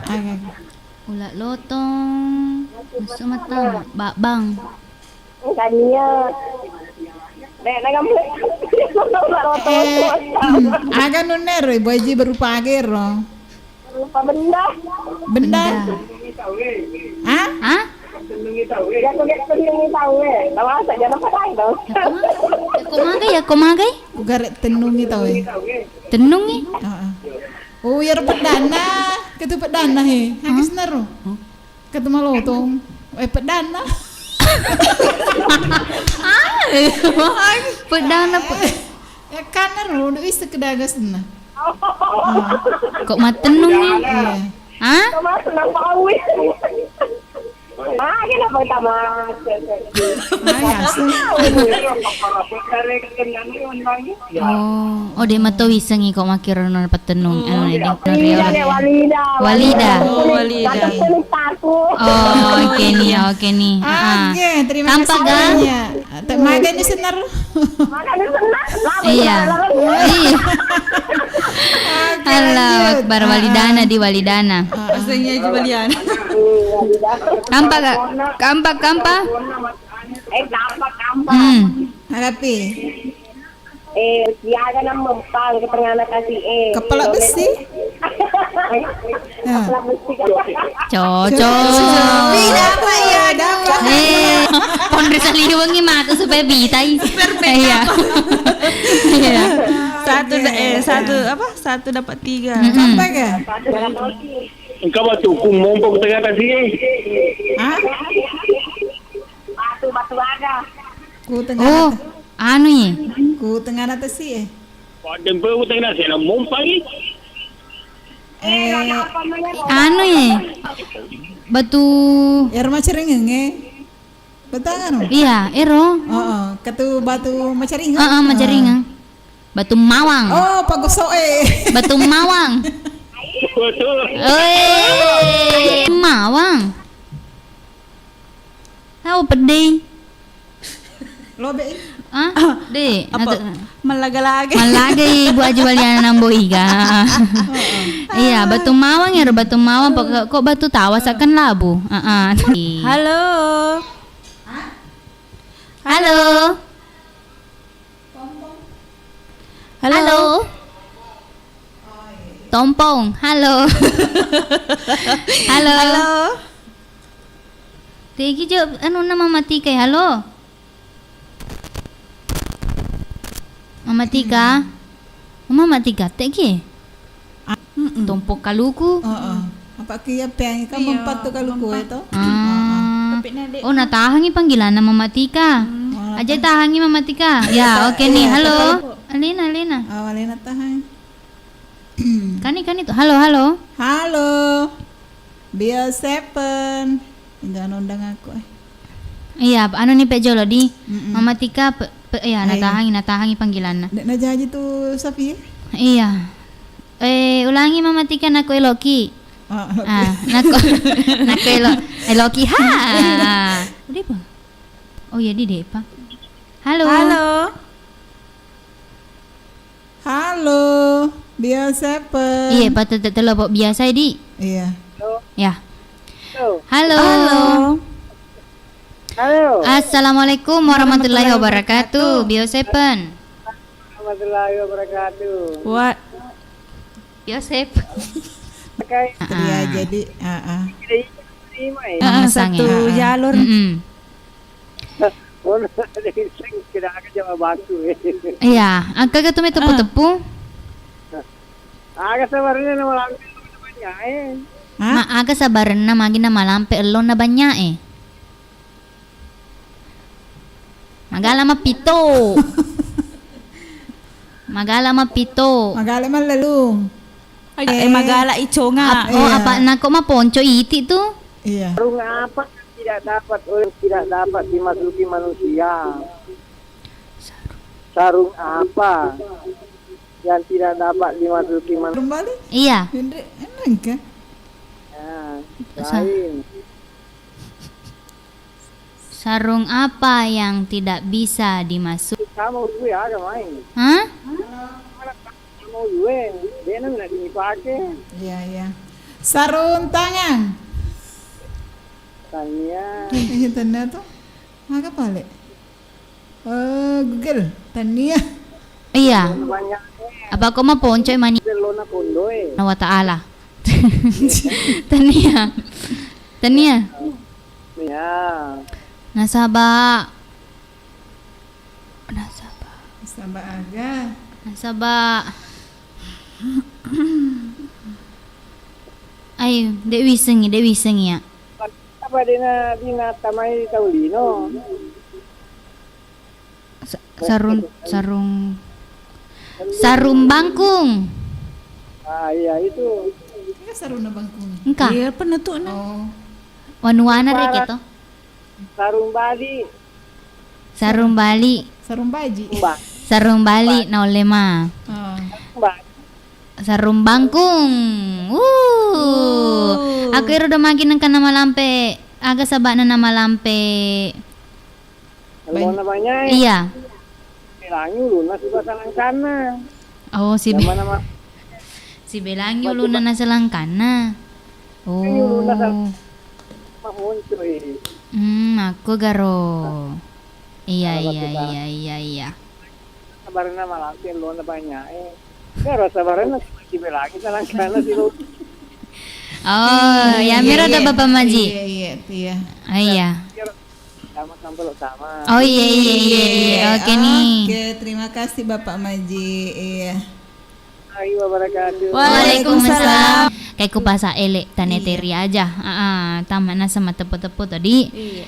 Hai. Ula lotong, messu matama, babang. Tania. Nek, nek kamu. Eh, hmm, aga nunero, Ibu Aji berupa agero. Berupa benda. Benda? Benda. Hah? Hah? Ya, aku lihat tennungi tahu, eh. Tahu apa? Jangan apa tahu, tahu. Ya, kok maga, ya, kok maga? Ku garek tennungi tahu, eh. Tennungi? Heeh. Oh, ya, pedana. Ketu pedana, he. Hah? Agus naro. Hah? Ketu malotong. Eh, pedana. Peddang na pe- Ya, kan ro, udah bisa ke dagasna. Ah. Kok mattennungngi? Iya. Hah? Ah, kenapa kita masuk? Ah, ya, sih. Oh, oh, de' mato wisengngi ko makkiro no pattennung, anu, ne, de'. Walida, ya, Walida. Walida. Oh, Walida. Pattennung paku. Oh, oke nih, oke nih. Ah, oke, terima kasih banyak. Te-, magani senna ro. Magani senna. Iya. Iya. Oke, Allahu Akbar, Walidana di Walidana. Rasanya aja Walidana. Kampa, Kak? Kampa, kampa? Eh, kampa, kampa. Hmm. Harapi. Eh, siaga nang mempang ke tengah tasi, eh. Kepala besi. Kepala besi, Kak. Cocok. Wih, dapat ya, dapat. Eh, pondre saliwengi matu supaya bitai. Iya. Iya. Satu da-, eh, satu apa? Satu dapat tiga. Mm-mm. Sampai ke? Engkau batu ku mompok tengah tasi, eh. Hah? Batu, batu ada. Ku tengah. Oh, anu ye. Ku tengah tasi, eh. Wadden pe utang nasi na mompangi. Eh, anu ye. Batu. Ero macaringeng e. Batu anu? Iya, ero. Heeh, katu batu macaringeng. Heeh, macaringeng. Batu mawang. Oh, pagoso e. Batu mawang. Betul. Oi, mawang. Tau pedde. Lobe. Ah, de'. Apa? Natu- Mallaga-laga. Mallaga Ibu Aji Waliana Namboiga. Iya, batu mawang ero, batu mawang. Pokok-, kok batu tawa saken labu. Heeh. Halo. Halo. Halo. Halo. Tompong, halo. Halo. Halo. Tegi jo, anu, na Mama Tika e, halo. Mama Tika. Mama Tika, tegi. Ah, mm-mm. Tompong kaluku. Heeh. Apa ki ya peng, kan iya, mempattu kaluku mempat. Itu. Ah. Heeh. Tapi na de- Oh, natahangi panggilanna Mama Tika. Hmm. Aja tahangi Mama Tika. Ya, oke nih. Iya, halo. Alena, Alena. Oh, Alena tahangi. Kani, kani tu. Halo, halo. Halo. Bio Seven. Enggak nondang aku, eh. Iya, anu ni pe jolo di. Mm-mm. Mama Tika pe-, pe-, iya, natahangi, natahangi panggilanna. Dek najaji tu Safi, eh? Iya. Eh, ulangi Mama Tika, nako eloki. Oh, oke. Ah, nako, nako elo-, eloki. Ha. Udah apa? Oh iya, di depa. Halo. Halo. Halo, Bio Seven. Iya, patete telo pok biasa, di. Iya. Halo. Ya. Halo. Halo. Halo. Halo. Assalamualaikum warahmatullahi wabarakatuh, Bio Seven. Warahmatullahi wabarakatuh. Wa- Bio Seven. Oke. Iya, jadi, ah, ah. Tidak terima, ya? Ah, ah, satu jalur. Mm-mm. Iya, engka ga tu mai teppu-teppu? Aga sabarna namalampe banyak, eh. Hah? Ma-, aga sabarna magi namalampe ellonna banyak, eh. Magala mappito. Magala mappito. Magala mallelung. Eh, magala iconga. Ap-, oh, iya. Apa nako maponco iti tu? Iya. Sarung apa yang tidak dapat oleh, tidak dapat dimasuki manusia? Sarung apa yang tidak dapat dimasuki manusia? Sarung bali? Iya. Hendrik, eneng kan? Ya, sa- lain. Sarung apa yang tidak bisa dimasuk- Sama gue ada main. Hah? Mau gue, bena nggak dipake. Iya, iya. Sarung tangan. Tania. Iya, tania tuh. Maka pale. Eh, Google, tania. Iya. Banyak. Apa ko maponcoi mani? Lona kondoe. Na wa ta'ala. Tania. Tania. Ya. Nasaba. Nasaba. Nasaba aga. Nasaba. Ayo, de' wisengngi, de' wisengngi ya. Apa dena, dena tamai tau lino? Sa-, sarung, sarung, sarung bangkung. Ah, iya, itu. Iya, sarungna bangkung. Engka. Iya, apa netukna? Oh. Wanuana reke to? Sarung bali. Sarung bali. Sarung baji. Sarung bali, naulle ma. Oh. Sarung bangkung. Wuh. Aku ero do magi nengka namalampe, aga saba'na namalampe? Ellona banyae. Iya. Sibelangi ulunna sibawa salangkanna. Oh, sibe-, sibelangi ulunna na salangkanna. Oh. Ulunna sal-, mamoncoi. Hmm, aku garo. Iya, iya, iya, iya, iya. Sabarenna malampe ellona banyae. Garo sabarenna sibelangi salangkanna silo. Oh, iya, iya, miro do Bapak Maji. Iya, iya, iya. Ah, iya. Sama, sama, sama. Oh, iya, iya, iya, iya. Oke nih. Oke, terima kasih Bapak Maji. Iya. Warahmatullahi wabarakatuh. Waalaikumsalam. Kayak ku pasa ele taneteri aja. Heeh, tamat nasa matepo-tepo tadi. Iya.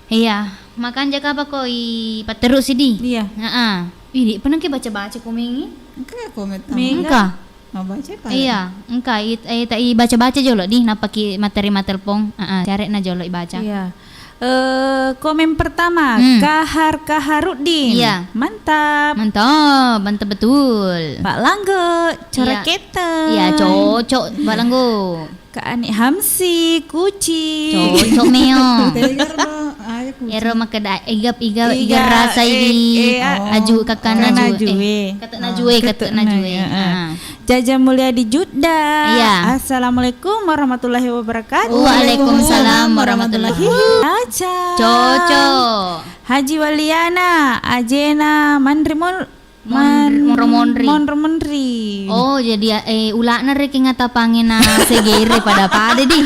Iya, makanja kapa ko i patterru sidi. Iya. Heeh. Idi, pernah ke baca-baca komengi? Engka komen tamu. Engka. Mabbaca pa? Iya, engka i, eh, ta i baca-baca jolo di, napaki materi matelpon. Heeh, care'na jolo ibaca. Iya. Eh, komen pertama, hmm. Kahar Kaharuddin. Iya. Mantap. Mantap, mantap betul. Pak Langgo, iya. Coreketeng. Iya, cocok, Pak Langgo. Kak Anik Hamsi, kucing. Cocok meo. Tegar do, ayo kucing. Ero makkeda igap, igap, iga, iga rasa eh, idi. Eh, ah, aju kakana aju. Aju, eh. Kata najue, kata najue. Heeh. Ah. Jaja Mulyadi Judda. Iya. Assalamualaikum warahmatullahi wabarakatuh. Waalaikumsalam warahmatullahi. Aca. Cocok. Haji Waliana, ajena Manri Mul-, Monri, Man-, Monro Monri. Monro Monri. Oh, jadi, eh, ula'na rekeng atapange na segere pada-pada di.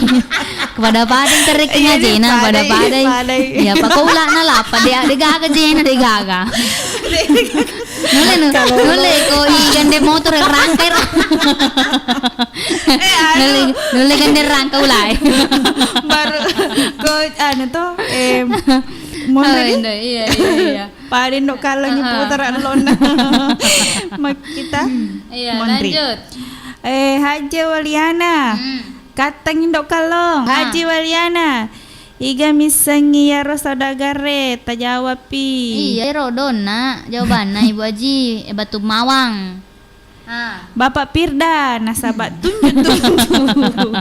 Pada-pada terrekeng ajena, pada-pada. Iya, pako ula'na lapa, de, de gaga jena, de gaga. Nulle, nu-, nulle ko i gande motor rangka ra. Eh, anu. Nulle, nulle gande rangka ulai. Baru ko anu to, eh, monri. Oh, iya, iya, iya. Pada ndo kallongi putar allonna. Makkita. Iya, monri. Lanjut. Eh, Hajja Waliana. Hmm. Kattang indo kallong. Ah. Haji Waliana. Iga missengngi iyaro saudagarre, tajawabpi. Iya, ero donna jawabanna, Ibu Aji, eh, Batu Mawang. Ah. Bapak Firda, nasaba tunjuk-tunjuk.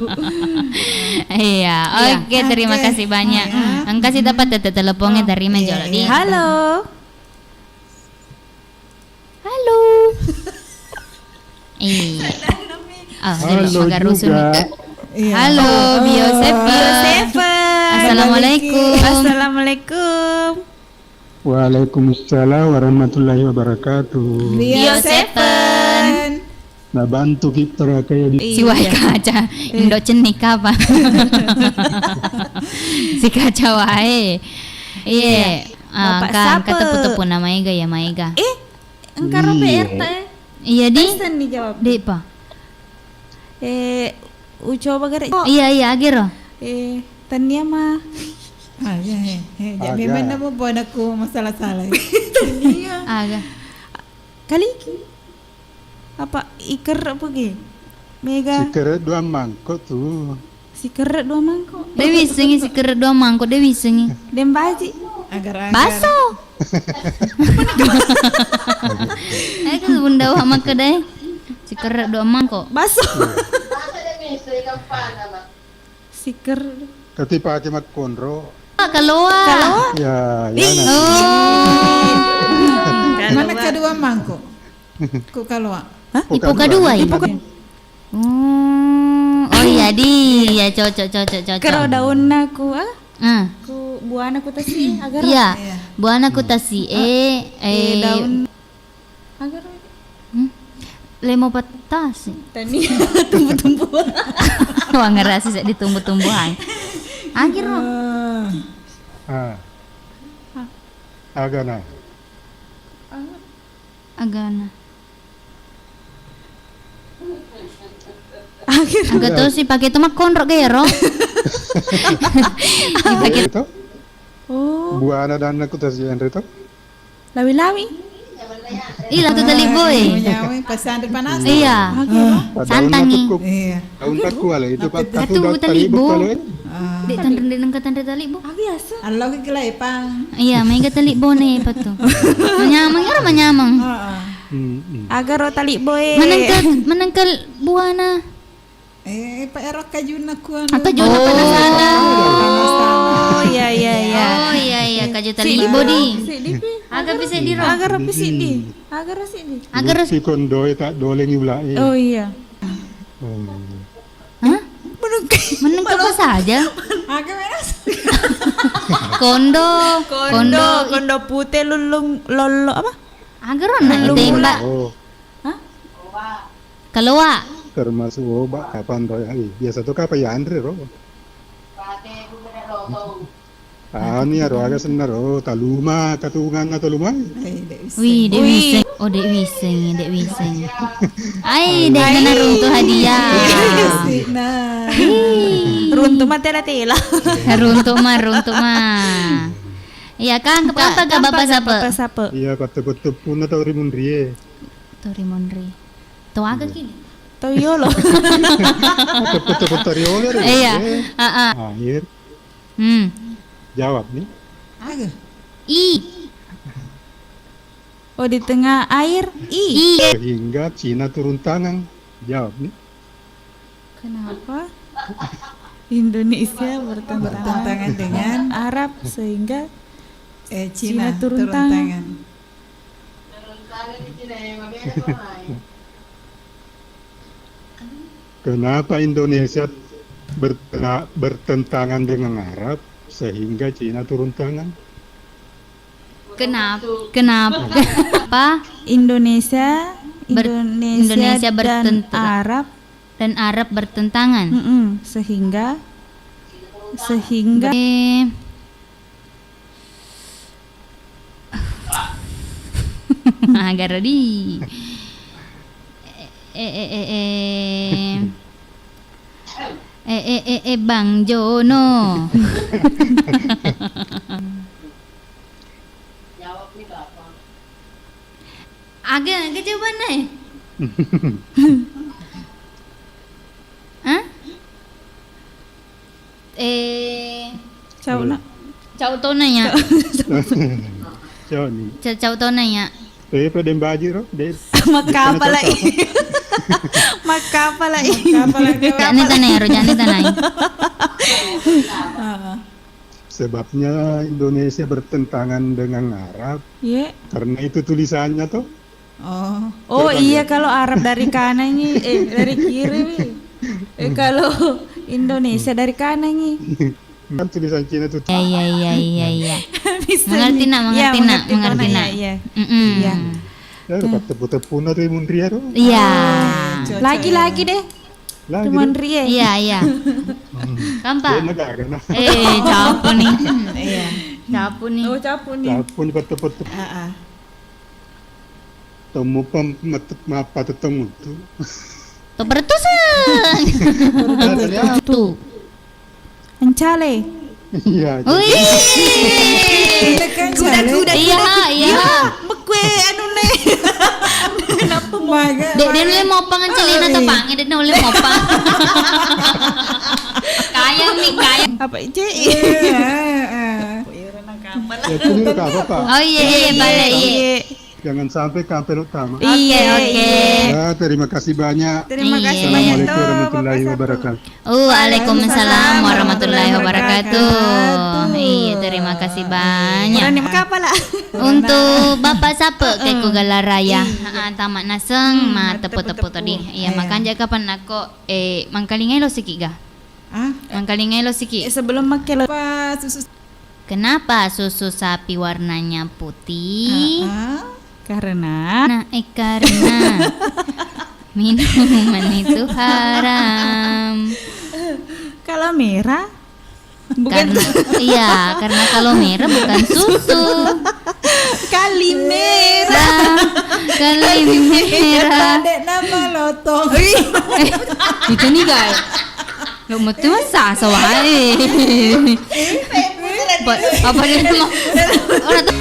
Iya, iya, oke, terima kasih banyak. Oh, iya. Engka sih dapat tete teleponnya dari Menjolo di. Halo. Halo. Iya. Oh, halo juga. Iya. Halo, Bio Seven. Bio Seven. Assalamualaikum. Assalamualaikum. Waalaikumsalam warahmatullahi wabarakatuh. Bio Seven. Nabantu kita raka ya di. Iya. Siwai kaca. Eh. Indo cennik apa? Si kaca wae. Iya. Iya. Ah, Bapak engka, engka siapa? Tepu-tepu na maega ya, maega. Eh, engka ro P R ta, eh. Iya, di. Pesan nih jawab. Di pa. Eh, ucoba gare. Oh. Iya, iya, agero. Eh, tania ma. Ah, iya, he, he. Memang namo buanaku masalah-salah. Tania. Aga. Kaliki. Apa iker apa ge? Mega. Sikerre dua mangkok tuh. Sikerre dua mangkok. De wissengi sikerre dua mangkok, de wissengi. Dembaji. Agar-agar. Baso. Aku bunda wa makkeda. Sikerre dua mangkok. Baso. Siker. Kati pake makkonro. Kaloa. Kaloa? Ya, ya. Oh. Mana kedua mangkok? Ku kaloa. Hah? Ipoka dua, ipoka. Oh, oh iya di, ya cocok, cocok, cocok. Kero daunna ku, ah? Ah. Ku buana ku tasi, agar. Iya, iya. Buana ku tasi, eh, eh, daun. Agar. Hmm? Lemo patasi. Tani tumbuh-tumbuhan. Wah, ngerasa sih ditumbuh-tumbuhan. Akhir no. Ah. Ah. Agana. Agana. Akhir. Aga to si pake to makkonro gero. Dipake to. Oh. Buana danna ku tasi anre to. Lawi-lawi. Ih, latu talibbo e. Nyawa, nyawa, pas anre panas. Iya. Akhir. Santangi. Iya. Daun takku ale itu pak. Satu talibbo. Talibbo. Ah. Dek tanre, dek nengka tanre talibbo. Ah, biasa. Allo ke kelai pang. Iya, mega talibbo ne patu. Manyameng, ero manyameng. Heeh. Hmm, hmm. Agaro talibbo e. Menengka, menengka buana. Eh, pa ero kajuna kuanu. Ah, kajuna panasana. Oh, iya, iya, iya. Oh, iya, iya, kaju talibbo di. Siddi pi. Aga bisa di ro. Aga ro pi siddi. Aga ro siddi. Aga ro. Gusti kondoe tak dolengi ulai. Oh, iya. Oh. Hah? Menengka apa saja? Aga menas. Kondo, kondo, kondo pute lulung lollo apa? Aga ro na tembak. Oh. Hah? Kaloa. Termasuk obat kapan ro ya? Ih, biasa to kapa ya anre ro. Anu ya ro aga senna ro taluma katungang atau lumai. Eh, dek bisa. Wih, dek bisa. Oh, dek bisa, dek bisa. Ai, dek nana runtu hadiah. Iya, sih, nah. Ih. Runtu ma tela-tela. Runtu ma, runtu ma. Iya kan, apa ke bapak siapa? Bapak siapa? Iya, kata betul pun atau rimunrie. Tori monri. To aga kini? To yolo. Tepuk-tepuk tori yolo deh. Iya, heeh. Air. Hmm. Jawab nih. Aga? I. Oh, di tengah air, i. I. Sehingga Cina turun tangan. Jawab nih. Kenapa Indonesia bertentangan dengan Arab sehingga eh, Cina turun tangan? Kenapa Indonesia bertena-, bertentangan dengan Arab sehingga Cina turun tangan? Kenap-, kenapa Indonesia, Ber-, Indonesia Indonesia dan bertenta-, Arab dan Arab bertentangan? Mm-mm, sehingga, sehingga Eh, Agara di. Eh, eh, eh, eh, eh. Eh, eh, eh, eh, Bang Jono. Aga, aga jawabanna, eh? Hah? Eh, Cau, nak. Cau tona ya. Cau ni. Ca-, cau tona ya. Eh, pada baji ro, dek. Makkapalai. Makkapalai. Makkapalai. Jani tanai ro, jani tanai. Heeh. Sebabnya Indonesia bertentangan dengan Arab. Ye. Karena itu tulisannya tuh. Oh. Oh, iya, kalau Arab dari kanan nih, eh, dari kiri nih. Eh, kalau Indonesia dari kanan nih. Kan tulisan Cina tuh. Iya, iya, iya, iya, iya. Bisa mengerti, nih. Nak, iya, mengerti, nak, mengerti, mengerti, nak. Iya, iya. Mm-mm. Iya. Ya, dapat tepu-tepu na tuh Munria tuh. Iya. Oh, cocok, lagi, ya. Lagi deh. Lagi deh. Munria. Iya, iya. Hmm. Kampa. Dia negara, nah. Eh, capu nih. Iya. Capu nih. Oh, capu nih. Capu nih, tepu-tepu. Ah, ah. Tommu pem-, met-, mappatettong untu. To bertuseng. Bertuseng. Tuh. Encale. Iya, wih. Tekan kuda, encale. Kuda, iya, kuda. Iya. Iya, mekue anu ne. Kenapa mau? Maga, dek, dia maga. Nulle moppang encalena. Oh, iya. Tepange, dek nulle moppang. Kayang nih, kayang. Apa, Cek? Iya, heeh. Ya, itu dulu, Kak, apa, Pak? Oh, iya, iya, balik, iya. Iya. Jangan sampai kampel utama. Oke, iya, oke. Iya. Ya, terima kasih banyak. Terima kasih banyak. Assalamualaikum warahmatullahi wabarakatuh. Waalaikumsalam warahmatullahi wabarakatuh. Iya, terima kasih banyak. Berani makapa lah. Untuk Bapak Sape, heeh. Kayak ku galaraya. Iya. Heeh, tamat naseng, hmm, ma tepu-tepu tadi. Iya, iya. Makanya kapan aku, eh, mangkalingai lo siki ga? Ah? Mangkalingai lo siki. Eh, sebelum makke lo. Apa susu Kenapa susu sapi warnanya putih? Ah, ah. Karena. Nah, eh, karena minuman itu haram. Kalau merah? Bukan. Karena, iya, karena kalau merah bukan susu. Kali merah. Nah, Kalimera. Dek nama lotong. Itu nih, guys. Lo metu masa sawai. Apa, apa dia mau? Orang tuh.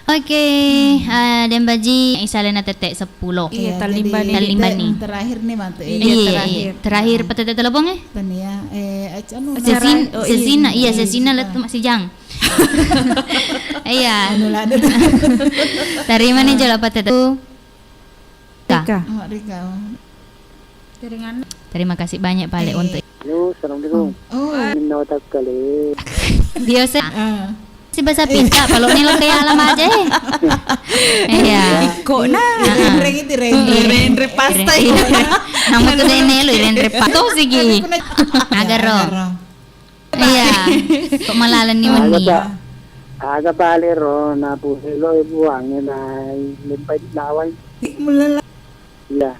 Oke, eh, Dembaji, isalena tette seppulo. Iya, iya, tallimbani. Jadi, tallimbani. Te-, terakhir nih, Mante. Iya, iya, terakhir. Terakhir petete telepon, eh? Tania, eh, ac-, anu, Sesin-, oh, iya, Sesina, iya, iya, Sesina iya. Lettu masijang. Iya. Anu, lada. Terima nih, jolo petete. Rika. Rika. Oh, Rika. Jaringan. Terima kasih banyak, Pale, eh, untuk Halo, assalamualaikum. Oh. Minna watak kale. Biasa. Ah. Si bahasa pita, kalau ni lo kayak alam aja, eh. Iya. Iko na. Heeh. Renre itu, renre. Renre pasta. Iya. Namu tu dene lo, renre pasta sigi. Agaro. Agaro. Iya. Kok malaleng ni wenni. Aga pa-, aga pale ro, na pule lo ibu angin na lempai nawai. Mulala. Iya.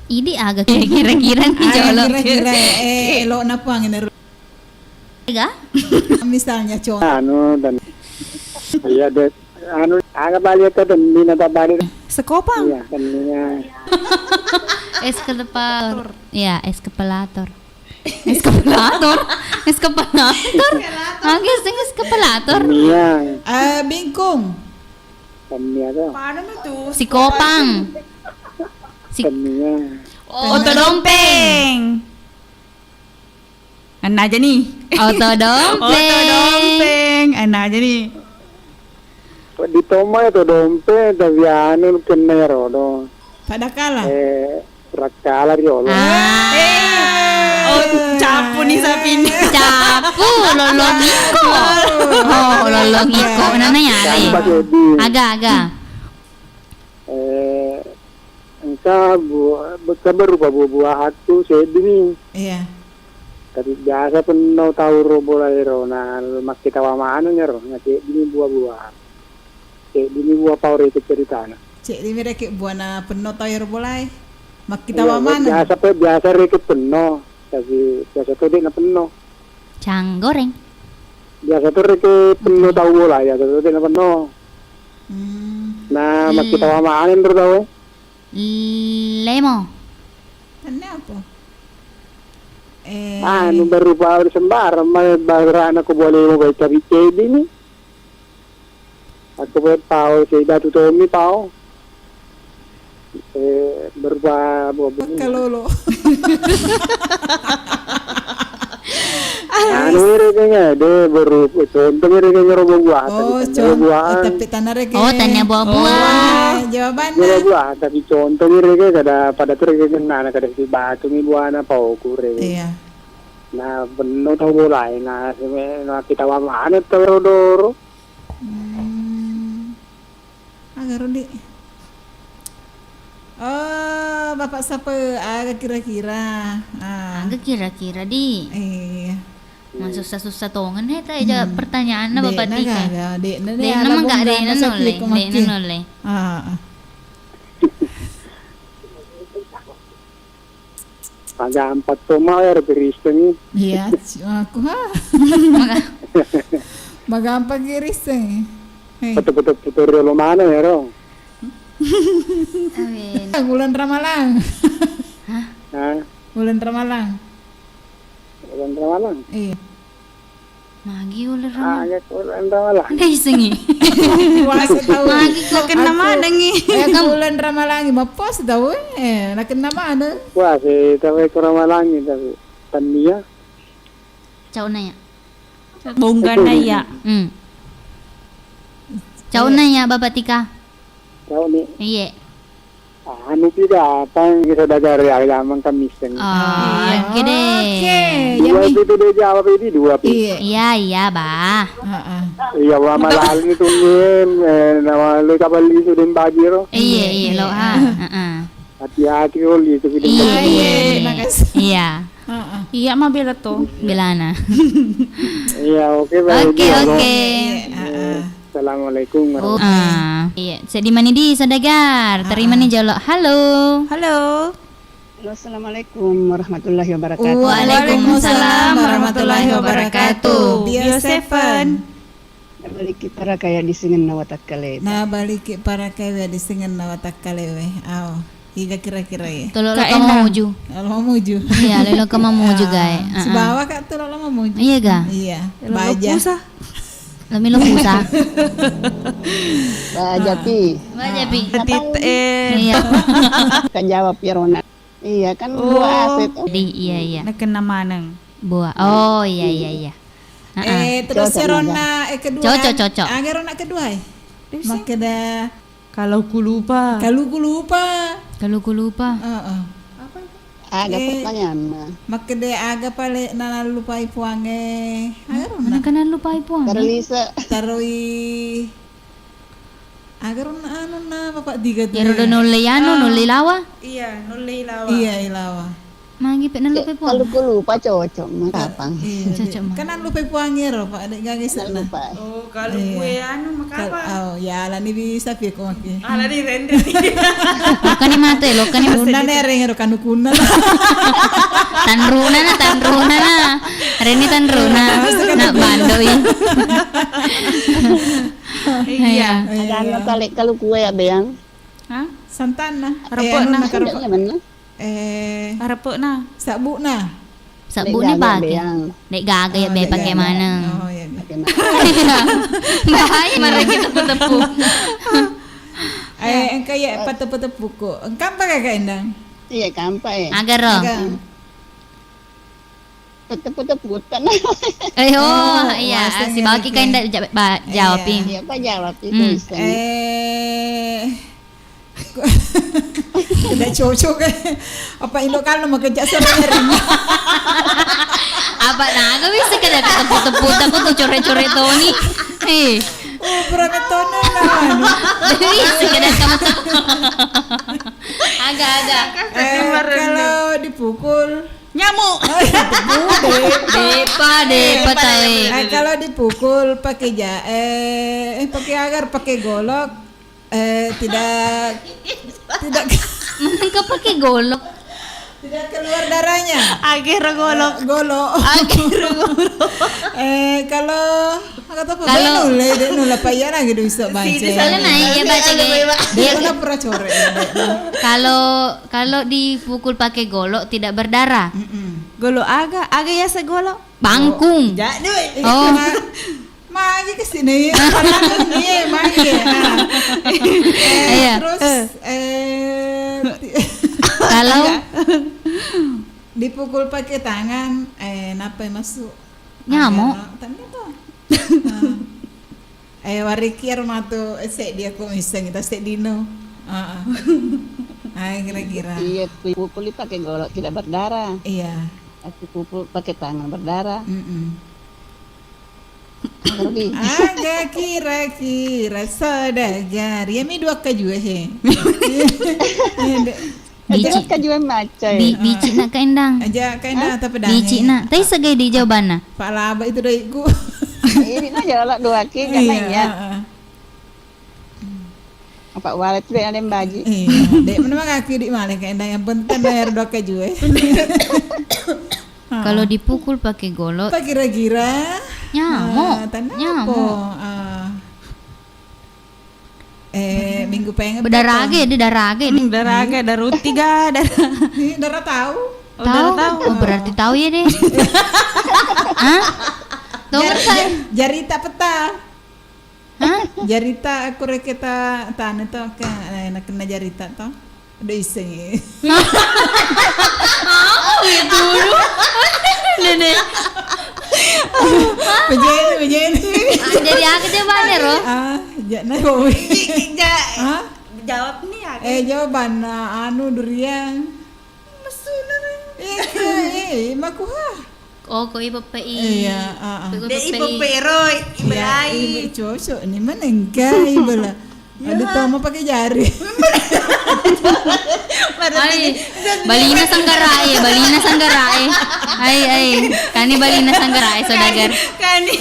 Idi aga kira-kira ni, ah, jolo. Kira-kira, eh, elo na puang ini. Ega? Misalnya contoh. Anu, dan iya, de-, anu, aga bali itu, dan mina tak bali. Sekopang? Iya, dan mina. Eskalator. Iya, eskalator. Eskalator? Eskalator? Aga sing eskalator? Iya. Eh, bingkung. Tania tu. Sikopang. Sik- Tania. Oto dompeng. Anna aja nih. Oto dompeng. Oto dompeng. Anna aja nih. Di toma itu dompeng, tapi anu kena rodo. Pada kalah. Eh, Rakkala riolo. Ah. Eh. Oh, capu nih sapi ini. Capu, lolong iko. Oh, lolong iko. Nana ya, kan, eh. Pak Edi. Aga, aga. Eh, engka bu-, engka berupa buah-buahan tu seddi nih. Iya. Tapi biasa penno tau ro bola ero, na makkitawa maneng ero, na seddi nih buah-buahan. Seddi nih buah pao ro itu ceritana. Ceddi mi rekeng buana penno tau ero bolae. Makkitawa maneng. Iya, biasa pe, biasa rekeng penno, tapi biasa to de' na penno. Canggoreng. Biasa to rekeng penno tau bola, biasa to de' na penno. Hmm. Na, hmm, makkitawa maneng ro tau e. Lemo. Tania apa? Eh. Anu, baru pao sembarang, ma-, barana ko boleh mau baca di ceddi ni. Aku buat pao, si Datu Tommy pao. Eh, berubah, berubah. Kalolo. Anu, iri kayaknya, de, baru, contoh iri kayaknya robo buah, oh, tapi tania buah. Oh, tapi tanah rege. Oh, tania buah-buah. Oh, jawabannya. Buah-buah, tapi contoh iri kayak kada pada tuh rege kena, kada si batu mi buahna pao kure. Iya. Nah, benno tau bola, nah, seme-, nah, kita wa mana tau doro. Hmm. Aga ro, Dik? Oh, Bapak Sape, aga kira-kira? Ah. Aga kira-kira, Dik? Iya. Masussa-sussa tongeng he, ta eja pertanyaanna Bapak Tika. De'na gaga, de'na, de'na mengga, de'na nolle, de'na nolle. Ah. Magampang to mau ero risengngi. Iya, aku ha. Maga- Magampang ki risengngi. Hei. Foto-foto, foto riolo mana ero? Amin. Bulan Ramalang. Hah? Hah? Bulan Ramalang. Bulan Ramalang? Iya. Magi uleng Ramalang? Ah, ya, uleng Ramalang. Nda isengngi. Puasa tau. Magi kok. Nakenna manengngi. Eh, kan bulan Ramalang, mappuasa tau, eh. Nakenna maneng. Puasa tau, eh, ko Ramalang, tapi tania. Cau na ya. Bongga na ya. Hmm. Cau na ya, Bapak Tika. Cau ni. Iya. Anu pi datang ke saudagar ya, zaman Kamis kan. Oh, iya. Oke deh. Oke, dua pi tu dia jawab ini, dua pi. Iya. Iya, iya, bah. Heeh. Iya, wa malah ni tungguin, eh, nama lu kabar li sudah bajir. Iya, iya, lo, ah. Heeh. Hati-hati kalau itu kita. Iya, iya, terima kasih. Iya. Heeh. Iya, ma bela to. Belana. Iya, oke, baik. Oke, iya, oke. Iya, heeh. Assalamualaikum warahmatullahi wabarakatuh. Oh, ah, iya. Seddi mani di saudagar. Terima ni jolo. Halo. Halo. Halo, assalamualaikum warahmatullahi wabarakatuh. Waalaikumsalam warahmatullahi wabarakatuh. Bio Seven. Nabaliki paraka ya disingenna watakkale. Nabaliki paraka ya disingenna watakkale we. Aw. Iga kira-kira ya? Tolo Kak Ena. Mamuju. Tolo Mamuju. Iya, lelo ke Mamuju, ah, gae. Heeh. Sibawa Kak tu lolo Mamuju. Iya ga? Iya. Lolo baja. Pusa. Lami lo pusa. Baja pi. Baja pi. Tit, eh. Iya. Kan jawab ya Rona. Iya, kan dua aset. Oh. Di, iya, iya. Nakenna maneng. Buah. Oh, iya, iya, iya. Heeh. Eh, terus cocok, ya, Rona, eh, kedua. Cocok, cocok. Aga Rona kedua, eh? Bisa. Makkeda Kalau ku lupa. Kalau ku lupa. Kalau ku lupa. Heeh. Apa itu? Aga pertanyaanna. Makkeda aga pale nallupai puangnge. Aga Rona? Manengka nallupai puangnge? Tarlise. Taroi. Aga Rona anunna Bapak Tiga tu. Iyaro do nulle anu, nulle ilawa? Iya, nulle ilawa. Iya, ilawa. Magi pe nallupai puang. Kalau ku lupa cocok mah kapang. Iya, cocok mah. Kan nallupai puang ero, Pak, dek gaga isenna. Oh, kalau kue anu mah kapang. Oh, ya, alani bisa pi ko maki. Alani rende. Lokani mate, lokani. Runa nereng ero kanukunna. Tanruna na, tanruna na. Reni tanruna. Nak bandoi. Iya. Agana talek kalau kue ya, Beyang. Hah? Santanna. Repokna. Eh, anu, eh, sabbu'na. Sabbu'na. Dek gaga pake. Dek gaga ya be pake maneng. Oh, iya. Bahaya marah kita tepu-tepu. Eh, engka ya patepu-tepu ko. Engka apa, Kak Endang? Iya, kampa, eh. Agaro. Aga. Tepu-tepu tanah. Eh, oh, iya, si Bawaki kan ndak jawab, iya. Iya, apa jawab itu. Eh, tidak cocok, eh. Apa Indo kalau mau kerja sama. Apa naga bisa kada tepu-tepu, tapi tuh coret-coret Toni. Eh. Oh, berapa Toni lah. Bisa kada kamu tepu. Agak-agak. Eh, kalau dipukul. Nyamuk. Oh, iya, dipukul. Depa, depa, tae. Eh, kalau dipukul pakai ja-, eh, eh, pakai agar, pakai golok, eh, tidak, tidak. Mengapa pakai golok? Tidak keluar darahnya. Agar golok. Eh, golok. Agar golok. Eh, kalau, kalau nulle, dek nulle apa iya lagi bisa baca. Kalau naik ya baca gaya. Dia pernah pura core. Kalau Kalau dipukul pakai golok tidak berdarah. Mm-mm. Golok aga? Aga yaseng golok? Bangkung. Oh. Jadi, oh. Ma-, magi ke sini. Iya, magi. Ah. Eh, iya. Terus, eh, kalau dipukul pakai tangan, eh, napa yang masuk? Nyamuk. Ada, tanda tuh. Ah. Eh, wariki ero matu, eh, seddi aku misseng, ta seddino. Heeh. Ai, kira-kira. Iya, pukuli pakai golok tidak berdarah. Iya. Aku pukul pakai tangan berdarah. Mm-mm. Rugi. Aga kira-kira saudagar. Ya, mi dua kajue, he. Iya, dek. Aja bicik. Kajuan maca, ya. Bi-, bicik nak Kak Endang. Aja Kak Endang. Hah? Tapi dah. Bicik nak. Tapi segai di jawabanna. Pak Laba itu doiku. Ini mah jalan dua ki, kan. Iya, ya. Heeh. Apa wale tu dek ada yang baji. Iya, dek mana maka aku di mana kayak yang penting bayar dua kaju eh. Kalau dipukul pakai golok, apa kira-kira? Nyamuk. Ah, tanda apa? Nyamuk. Ah. Eh, minggu pengen bedarage, di darage, di. Hmm, darage, daru tiga, darah. Ini darah tahu. Oh, darah tahu. Oh, berarti tahu ya deh. Hah? Tahu. Jar-, saya jar-, jarita peta. Hah? Jarita aku reketa tane to, ke, eh, nakena jarita to. Udah iseng. Apa itu? Nenek. Bejeni, bejeni. Ah, jadi aku coba nih, Ro. Ah, ja-, nah, kok. Ki-, ki-, ja-, ah? Jawab nih, aku. Eh, jawaban, ah, anu, durian. Mesuna, Ro. Eh, eh, eh, makuha. Oh, ko ipeppe i. Iya, ah, ah. Ko ipeppe i. Ipeppe ro, iya, ibelai. Ibe-, cocok nih, mana engka ibela. Ada toma pakai jari. Ai, balina sanggarae, balina sanggarae. Ai, ai, kani balina sanggarae, saudagar. Kani.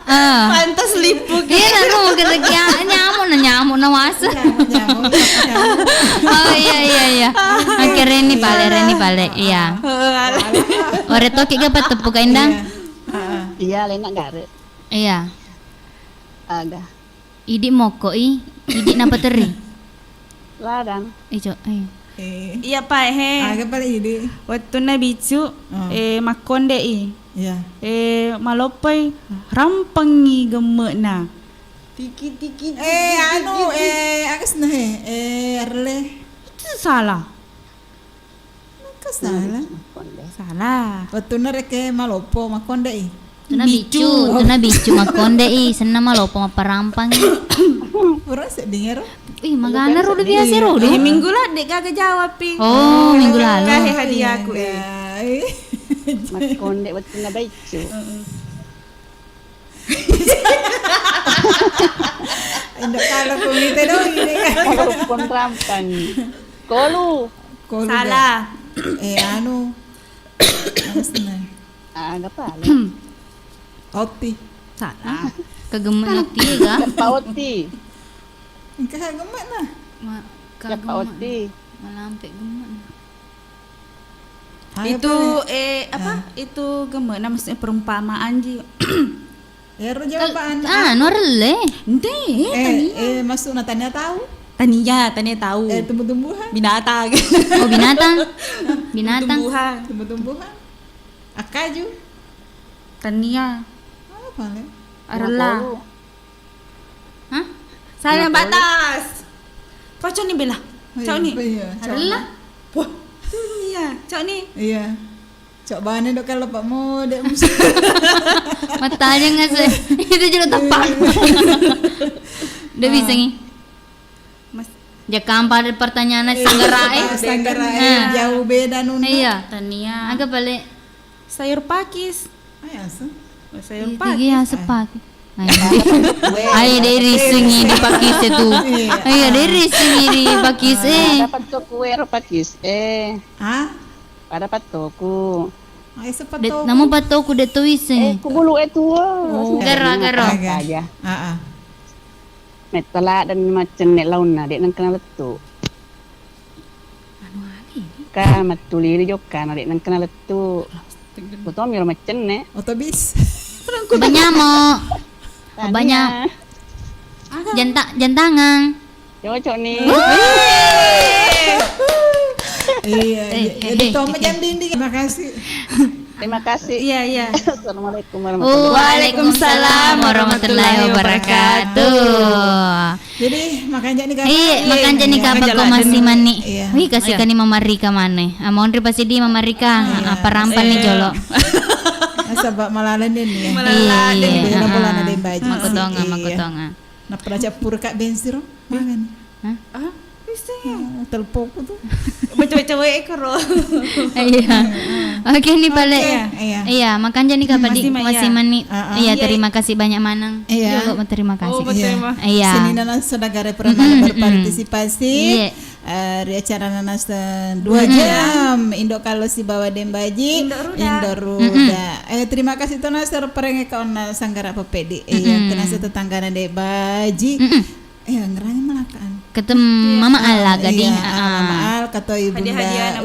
Ah. Pantas lipuk. Iya, naro, kira-kira nyamuk, na nyamuk, na wasa. Nyamuk, nyamuk, nyamuk. Oh, iya, iya, iya. Oke, Reni pale, Reni pale. Iya. Oh, alah. Ore toki ga pateppu, Kak Endang? Iya. Iya, lena gare. Iya. Aga. Idi mokko i, idi napateri. Ladang. Ijo, eh. Eh. Iya, Pak, he. Aga pale idi? Wettunna bicu, oh, eh, makkonde i. Iya. Eh, maloppoi, rampengi gemme'na. Tiki, tiki, tiki, eh, anu, tiki. Eh, aga senna he? Eh, arle. Itu salah. Maka salah. Salah. Wettunna rekeng maloppo makkonde i. Tuna bicu, tuna bicu makkonde i, senna maloppo mapparampangi. Pura sedding ero. Ih, magana ro, biasa ro. Eh, minggu lalu dek gaga jawab pi. Oh, minggu lalu. Kahe hadiahku, eh. Makkonde wettunna bicu. Heeh. Indo kalo kumite dong ini kan. Kolu pun rampang. Kolu. Kolu salah. Eh, anu. Asna. Ah, aga pale. Oti. Salah. Kagemme' oti ga? Ceppa oti. Engka kagemme' na. Ma-, ceppa oti. Malampe gemme' na. Itu, eh, apa? Ah. Itu gemme'na, maksudnya perumpamaan ji. Ero jawaban. Ah, anu arelle. Ente, eh, tania. Eh, maksudna tania tahu? Tania, tania tahu. Eh, tumbuh-tumbuhan? Binatang. Oh, binatang. Binatang. Tumbuh-tumbuhan. Tumbuh-tumbuhan. Akaju. Tania. Apa le? Arella. Hah? Salah batas. Kau cok ni bela. Cok ni. Iya, cok. Arella. Wah. Iya, cok ni. Iya. Cok bane dok kalau Pak Mo, dek musuh. Matanya nggak sih? Itu juga tepat. Udah bisa nih. Mas. Jakang pada pertanyaan sanggara, eh. Sanggara, eh, jauh beda nuna. Iya. Tania. Aga balik. Sayur pakis. Ai, asu. Sayur pakis. Iya, asu pakis. Ai, de risengi di pakis itu. Iya, de risengi di pakis, eh. Ada pattoku ero pakis, eh. Hah? Ada pattoku. Ai, sepattoku. Namu pattoku de to wiseng. Eh, ku bulu e tua. Oh. Gero, gero. Aja. Heeh. Metta ladang maccenne launna, de nengkana lettu. Anu agi? Ka mattuli ri jokkana, de nengkana lettu. Astaga. Kutomiro maccenne. Otobis. Banyamo. Banyak. Janta-, jantangan. Cocok nih. Iya, eh, iya. Eh, eh, eh, eh. Terima kasih. Terima kasih. Iya, iya. Assalamualaikum warahmatullahi wabarakatuh. Waalaikumsalam warahmatullahi wabarakatuh. Jadi, makanja ni kapa? Iya, makanja ni kapa ko masih mani. Iya. Wih, kasih kani mamarika mana? Ah, monri pasti di mamarika. Ah, iya. Apa rampan ni jolo. Nasaba malala ni. Malala ni. Iya, ah. Makotonga, makotonga. Nappa cappur ka bensin ro. Magani. Hah? Ah, bisa ya? Hmm, telpoku tu. Baca-baca wae ko ro. Iya. Oke, ni pale. Oke, iya. Iya, makanja ni kapa di masih mani. Ah, ah. Iya, terima kasih banyak maneng. Iya. Jolo, terima kasih. Oh, terima. Iya. Sini nana saudara pernah berpartisipasi. Iya. Eh, ri acara nana se-, dua jam. Indo Kalo sibawa Dembaji. Indo Ruda. Indo Ruda. Eh, terima kasih tona serperenge kaonna sanggara pepedi. Iya, kena setetanggana Dembaji. Eh, ngerangi malakaan. Ketem Mama Al aga di. Iya, ah, Mama Al, katoi Bunda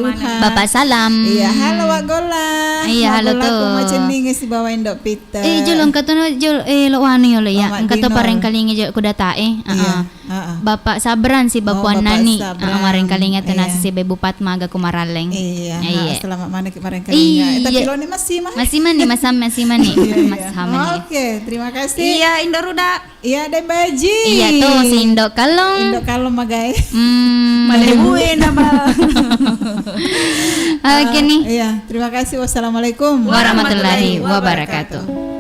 Uha. Bapak Salam. Iya, halo Wak Golla. Iya, halo tu. Macenning sibawa Indo Peter. Eh, jolo engka tu no, jolo, eh, lo wanu yolo ya. Engka tu parengkalinga jolo kudatae. Iya. Heeh. Bapak Sabran si Bapuannani. Heeh, marengkalinga tu nasi si Bebu Fatma aga ku Maralleng. Iya, heeh, selamat maneng marengkalinga. Eh, tapi lo ni masih mah. Masih mani, masih mani. Iya, iya. Masih mani. Oke, terima kasih. Iya, Indo Ruda. Iya, Dai Baji. Iya tu, si Indo Kallong. Indo Kallong magai. Hmm. Malebue nama. Oke nih. Iya, terima kasih. Wassalamualaikum warahmatullahi wabarakatuh.